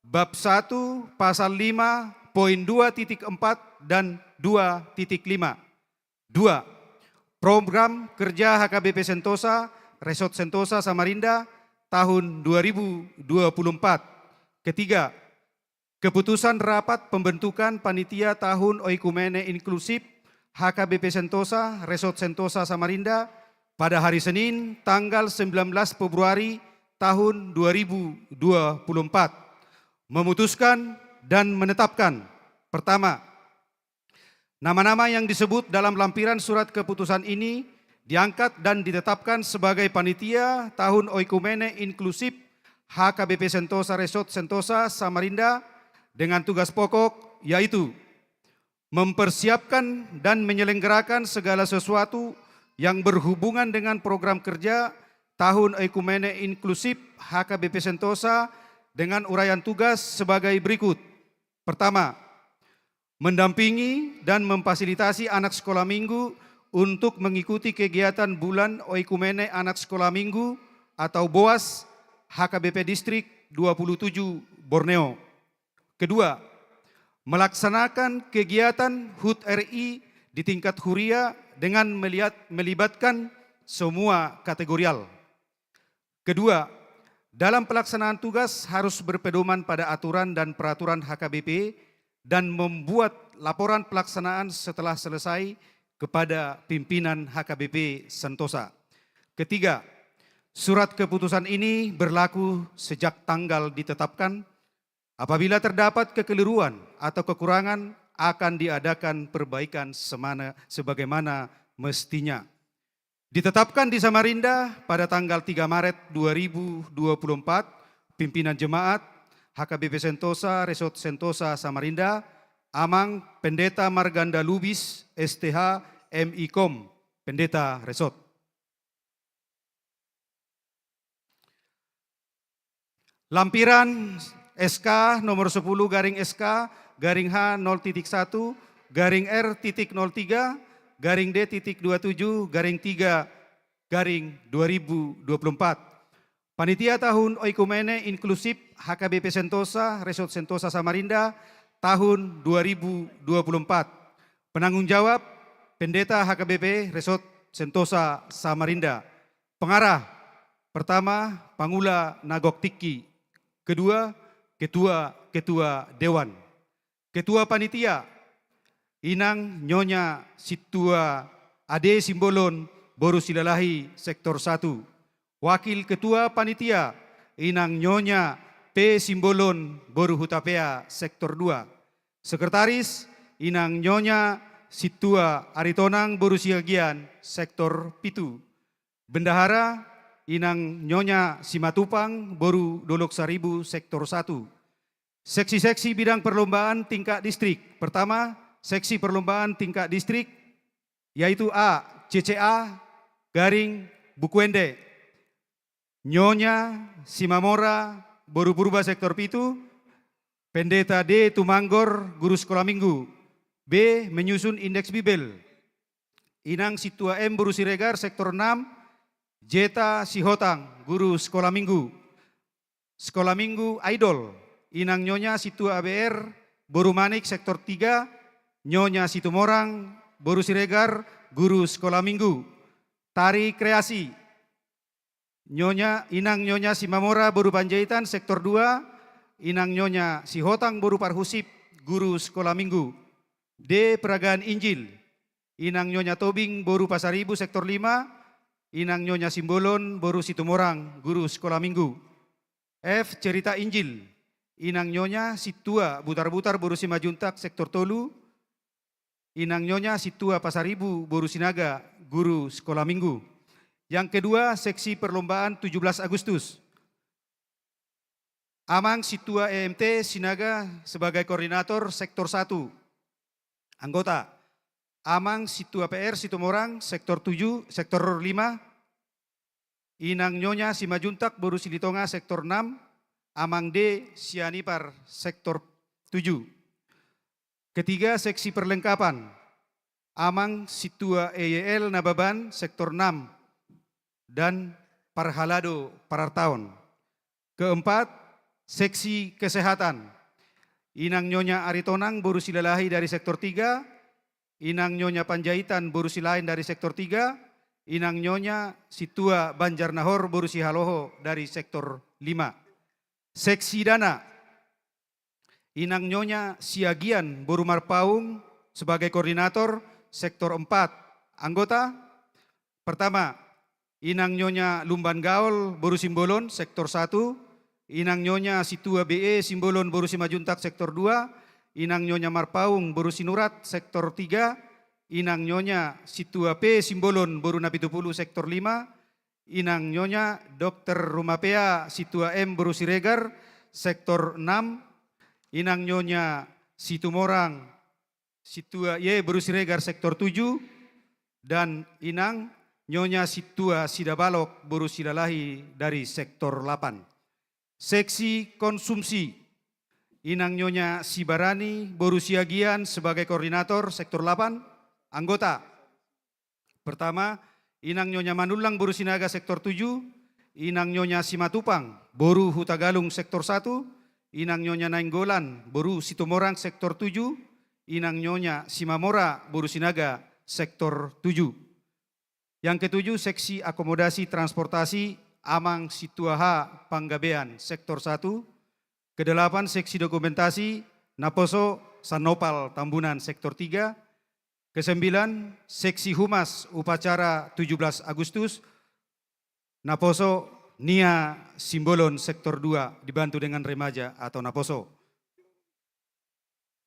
bab satu, pasal lima, poin dua titik empat dan dua titik lima. Dua, program kerja H K B P Sentosa, Resort Sentosa Samarinda tahun dua ribu dua puluh empat. Ketiga, keputusan rapat pembentukan panitia tahun Oikumene Inklusif H K B P Sentosa, Resort Sentosa Samarinda pada hari Senin tanggal sembilan belas Februari tahun dua ribu dua puluh empat. Memutuskan dan menetapkan, pertama, nama-nama yang disebut dalam lampiran surat keputusan ini diangkat dan ditetapkan sebagai panitia tahun Oikumene Inklusif H K B P Sentosa Resort Sentosa Samarinda dengan tugas pokok, yaitu mempersiapkan dan menyelenggarakan segala sesuatu yang berhubungan dengan program kerja tahun Oikumene Inklusif H K B P Sentosa dengan uraian tugas sebagai berikut. Pertama, mendampingi dan memfasilitasi anak sekolah minggu untuk mengikuti kegiatan Bulan Oikumene Anak Sekolah Minggu atau BOAS H K B P Distrik dua puluh tujuh Borneo. Kedua, melaksanakan kegiatan HUT R I di tingkat huria dengan melihat, melibatkan semua kategorial. Kedua, dalam pelaksanaan tugas harus berpedoman pada aturan dan peraturan H K B P dan membuat laporan pelaksanaan setelah selesai kepada pimpinan H K B P Sentosa. Ketiga, surat keputusan ini berlaku sejak tanggal ditetapkan. Apabila terdapat kekeliruan atau kekurangan, akan diadakan perbaikan semana, sebagaimana mestinya. Ditetapkan di Samarinda pada tanggal tiga Maret dua ribu dua puluh empat, pimpinan jemaat H K B P Sentosa Resort Sentosa Samarinda, Amang Pendeta Marganda Lubis, S T H, M I Kom, Pendeta Resort. Lampiran S K nomor sepuluh garing S K garing H nol titik satu garing R titik nol tiga garing D titik dua tujuh garing tiga garing dua ribu dua puluh empat. Panitia tahun Oikumene Inklusif H K B P Sentosa Resort Sentosa Samarinda tahun dua ribu dua puluh empat. Penanggung jawab, Pendeta H K B P Resort Sentosa Samarinda. Pengarah, pertama, Pangula na gok tingki. Kedua, ketua-ketua dewan. Ketua panitia, Inang Nyonya Sintua Ade Simbolon, boru Silalahi, sektor satu. Wakil ketua panitia, Inang Nyonya P Simbolon, boru Hutapea, sektor dua. Sekretaris, Inang Nyonya Sintua Aritonang, boru Siagian, sektor pitu. Bendahara, Inang Nyonya Simatupang, boru Dolok Saribu, sektor satu. Seksi-seksi bidang perlombaan tingkat distrik. Pertama, seksi perlombaan tingkat distrik, yaitu A, C C A, garing Bukuende. Nyonya Simamora, boru Purba, sektor pitu. Pendeta D Tumanggor, guru sekolah minggu. B, menyusun indeks Bibel. Inang Sintua M boru Siregar, sektor enam, Jeta Sihotang, guru sekolah minggu. Sekolah minggu Idol, Inang Nyonya Sintua A B R boru Manik, sektor tiga, Nyonya Situmorang boru Siregar, guru sekolah minggu. Tari kreasi, Nyonya, Inang Nyonya Simamora boru Panjaitan, sektor dua, Inang Nyonya Sihotang boru Parhusip, guru sekolah minggu. D, peragaan Injil, Inang Nyonya Tobing boru Pasaribu, sektor lima, Inang Nyonya Simbolon boru Situmorang, guru sekolah minggu. F, cerita Injil, Inang Nyonya Sintua Butarbutar boru Simanjuntak, sektor tolu, Inang Nyonya Sintua Pasaribu boru Sinaga, guru sekolah minggu. Yang kedua, seksi perlombaan tujuh belas Agustus. Amang Sintua E M T Sinaga sebagai koordinator, sektor satu. Anggota: Amang Sintua P R Situmorang, sektor tujuh, sektor lima. Inang Nyonya Simanjuntak boru Silitonga, sektor enam. Amang D Sianipar, sektor tujuh. Ketiga, seksi perlengkapan. Amang Sintua E Y L Nababan, sektor enam, dan parhalado parartaon. Keempat, seksi kesehatan. Inang Nyonya Aritonang boru Silalahi dari sektor tiga, Inang Nyonya Panjaitan boru Silaen dari sektor tiga, Inang Nyonya Sintua Banjarnahor boru Sihaloho dari sektor lima. Seksi dana, Inang Nyonya Siagian boru Marpaung sebagai koordinator, sektor empat. Anggota: pertama, Inang Nyonya Lumban Gaol boru Simbolon, sektor satu. Inang Nyonya Sintua B E Simbolon boru Simanjuntak, sektor dua. Inang Nyonya Marpaung boru Sinurat, sektor tiga. Inang Nyonya Sintua P Simbolon boru Napitupulu, sektor lima. Inang Nyonya Dokter Rumapea Sintua M boru Siregar, sektor enam. Inang Nyonya Situmorang Sintua Y boru Siregar, sektor tujuh. Dan Inang Nyonya Sintua Sidabalok boru Silalahi dari sektor delapan. Seksi konsumsi, Inang Nyonya Sibarani boru Siagian sebagai koordinator, sektor delapan. Anggota: pertama, Inang Nyonya Manullang boru Sinaga, sektor tujuh. Inang Nyonya Simatupang boru Hutagalung, sektor satu. Inang Nyonya Nainggolan boru Situmorang, sektor tujuh. Inang Nyonya Simamora boru Sinaga, sektor tujuh. Yang ketujuh, seksi akomodasi transportasi, Amang Sintua H Panggabean, sektor satu. Kedelapan, seksi dokumentasi, Naposo Sanopal Tambunan, sektor tiga. Kesembilan, seksi humas upacara tujuh belas Agustus, Naposo Nia Simbolon, sektor dua, dibantu dengan remaja atau Naposo.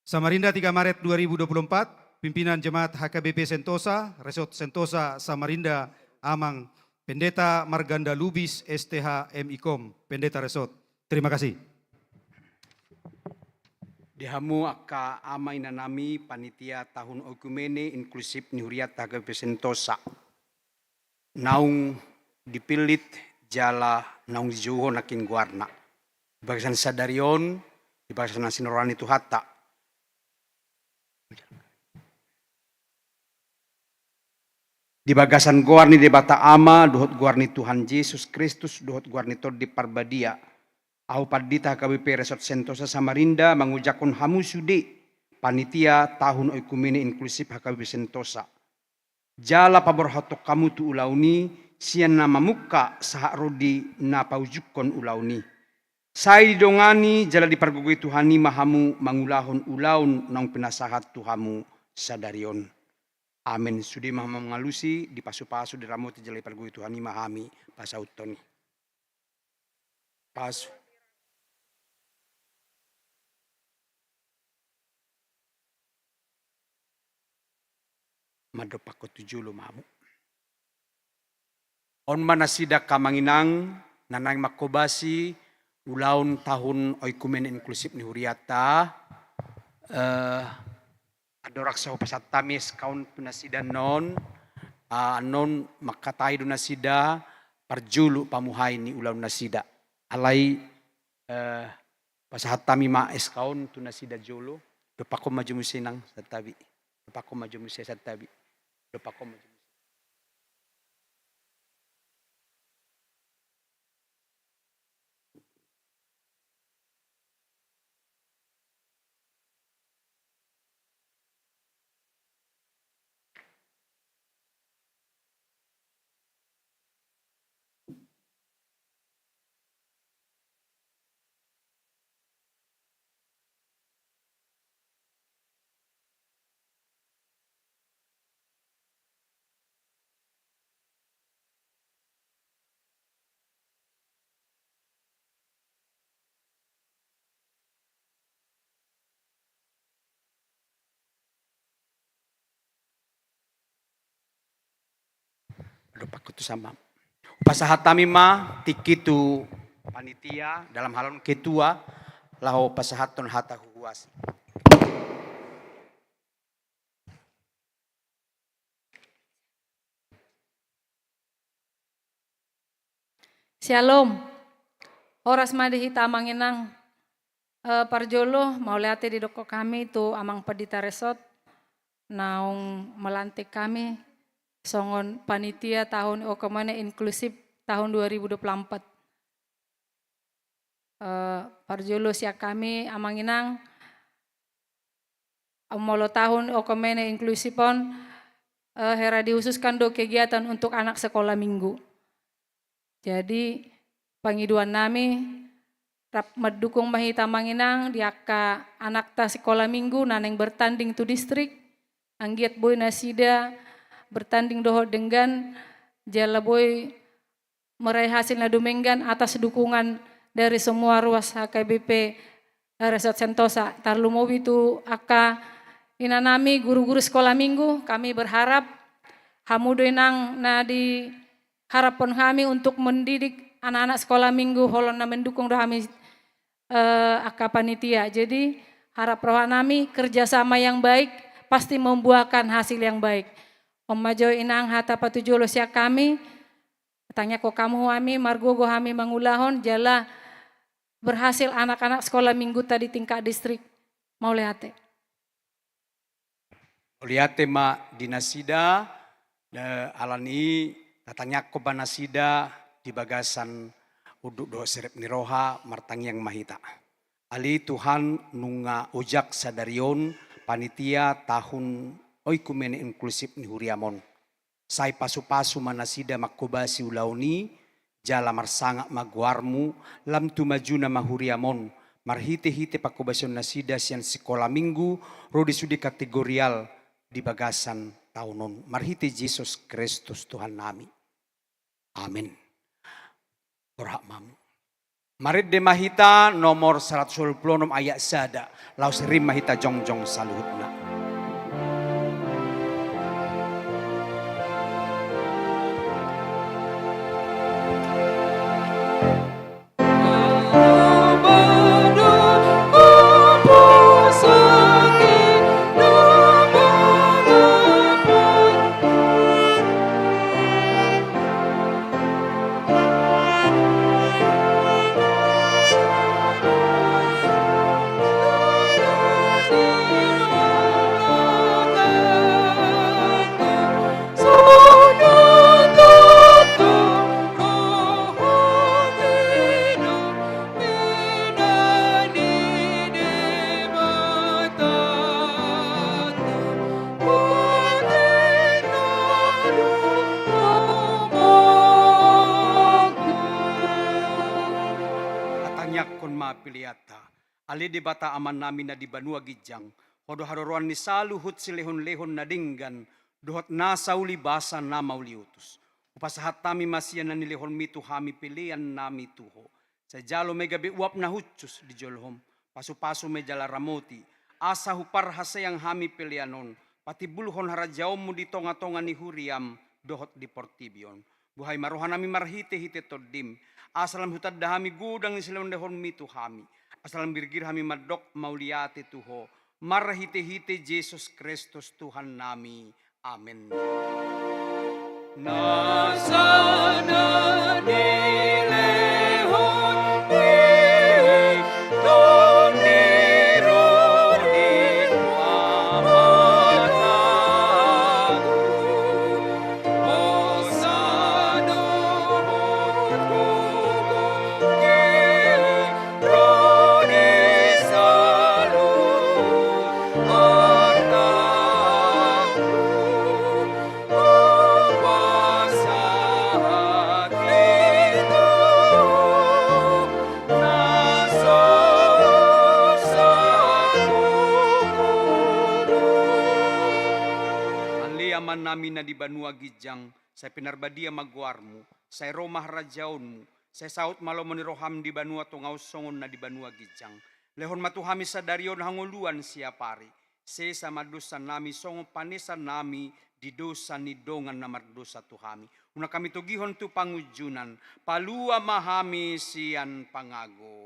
Samarinda, tiga Maret dua ribu dua puluh empat, pimpinan Jemaat H K B P Sentosa, Resort Sentosa Samarinda, Amang Pendeta Marganda Lubis, S T H, M I Kom, Pendeta Resort. Terima kasih. Di hamu angka ama ina nami, panitia tahun oikumene inklusif ni huriata H K B P Sentosa, naung dipillit jala naung dijouhon nangkin goarna di bagasan sadari on, di bagasan na sinaroran ni Tuhanta. Di bagasan goar ni Debata Ama, dohot goar ni Tuhan Jesus Kristus, dohot goar ni Tondi Parbadia, ahu pandita H K B P Resort Sentosa Samarinda mangujakhon hamu sude panitia tahun oikumene inklusif H K B P Sentosa. Jala paborhathon hamu tu ulaon i sian na mamungka sahat ro di na paujunghon ulaon i. Sai didongani jala dipargogoi Tuhan i ma hamu mangulahon ulaon naung pinasahat tu hamu sadari on. Amen. Sude ma mangalusi, dipasupasu, diramoti jala dipargogoi Tuhan i ma hami pasauthon i. Pasu. Mandompakhon tu jolo ma hamu. On ma nasida angka amang inang na naeng manghobasi ulaon tahun oikumene inklusif ni huriata. Eh, andorang so hupasahat hami S K on tu nasida annon, ah, annon mangkatai do nasida parjolo pamuhai ni ulaon nasida. Alai, eh, pasahat hami ma S K on tu nasida jolo. Dompakhon ma jo muse inang santabi. Dompakhon ma jo muse santabi. Dopakhon ma. Dopakhon tusan ma. Hupasahat hami ma tingki tu panitia, dalam hal on ketua, laho pasahathon hata huhuasi. Syalom. Horas ma di hita amang inang. Eh, parjolo, mauliate didokhon hami tu Amang Pandita Resort, naung melantik hami songon panitia tahun oekumene inklusif tahun dua ribu dua puluh empat. Eh, parjolo sian hami, amang inang, molo tahun oekumene inklusif on, eh, hera dikhususkan do kegiatan untuk anak sekolah minggu. Jadi, pangidoan nami, rap mandukung ma hita amang inang di angka anakta sekolah minggu na naeng bertanding tu distrik, anggiat boi nasida bertanding dohot denggan, jala boi meraih hasil na dumenggan atas dukungan dari semua ruas H K B P, eh, Resort Sentosa. Tarlumobi tu angka inanami guru-guru sekolah minggu, kami berharap hamu do inang na diharaphon hami untuk mendidik anak-anak sekolah minggu, holan na mendukung do hami, eh, angka panitia. Jadi, harap roha nami, kerjasama yang baik pasti membuahkan hasil yang baik. On ma jo inang hata patujolo sian hami. Tangiangkon hamu hami, margogo hami mangulahon jala berhasil anak-anak sekolah mingguta di tingkat distrik. Mauliate. Mauliate ma di nasida, eh, alani i tatangiangkon ma nasida di bagasan unduk dohot serep ni roha, martangiang ma hita. Ale Tuhan, nunga ojak sadari on panitia tahun oekumene inklusif ni huriam on. Sai pasupasu ma nasida manghobasi ulaon i, jala marsangap ma goarmu, lam tu majuna ma huriam on, marhitehite panghobasion nasida sian sikola minggu ro di sude kategorial di bagasan taon on. Marhite Jesus Kristus Tuhan nami. Amen. Borhat ma hamu. Marende ma hita nomor saratus tolu pulu onom ayat sada, laos rap ma hita jongjong saluhutna. Tatangiangkon ma peleanta. Ale Debata Amanami na di banua ginjang, Ho do haroroan ni saluhut silehonlehon na denggan dohot nasa ulibasa na mauliutus. Hupasahat hami ma sian na nilehonmi tu hami pelean nami tu Ho. Sai jalo ma i gabe uap na hushus di jolom, pasupasu ma i jala ramoti, asa huparhaseang hami pelean on patimbulhon harajaonmu di tongatonga ni huriam dohot di portibi on. Buhai ma rohanami marhitehite Tondim, asa lam hutanda hami godang ni silehonlehonmi tu hami, asa lam girgir hami mandok mauliate tu Ho, marhitehite Jesus Kristus Tuhannami. Amen. Nasa na nilehon ni Tondi ro di Amanta. Amanami na di banua ginjang, sai pinarbadia ma goarmu, sai ro ma harajaonmu, sai saut ma lomo ni roham di banua tonga on songon na di banua ginjang. Lehon ma tu hami sadari on hangoluan siapari, sesa ma dosanami songon panesanami di dosa ni dongan na mardosa tu hami. Unang hami togihon tu pangunjunan, palua ma hami sian pangago.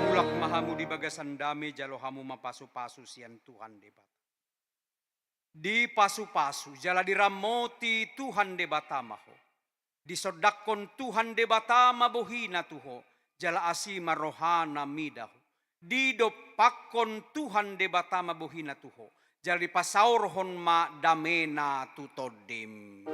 Mulak ma hamu di bagasan dame, jalo hamu ma pasu-pasu sian Tuhan Debata. Dipasu-pasu jala diramoti Tuhan Debata ma ho. Disondangkon Tuhan Debata ma bohina tu ho, jala asi ma rohana mida ho. Didompakkon Tuhan Debata ma bohina tu ho, jala dipasaorhon ma damena tu tondim.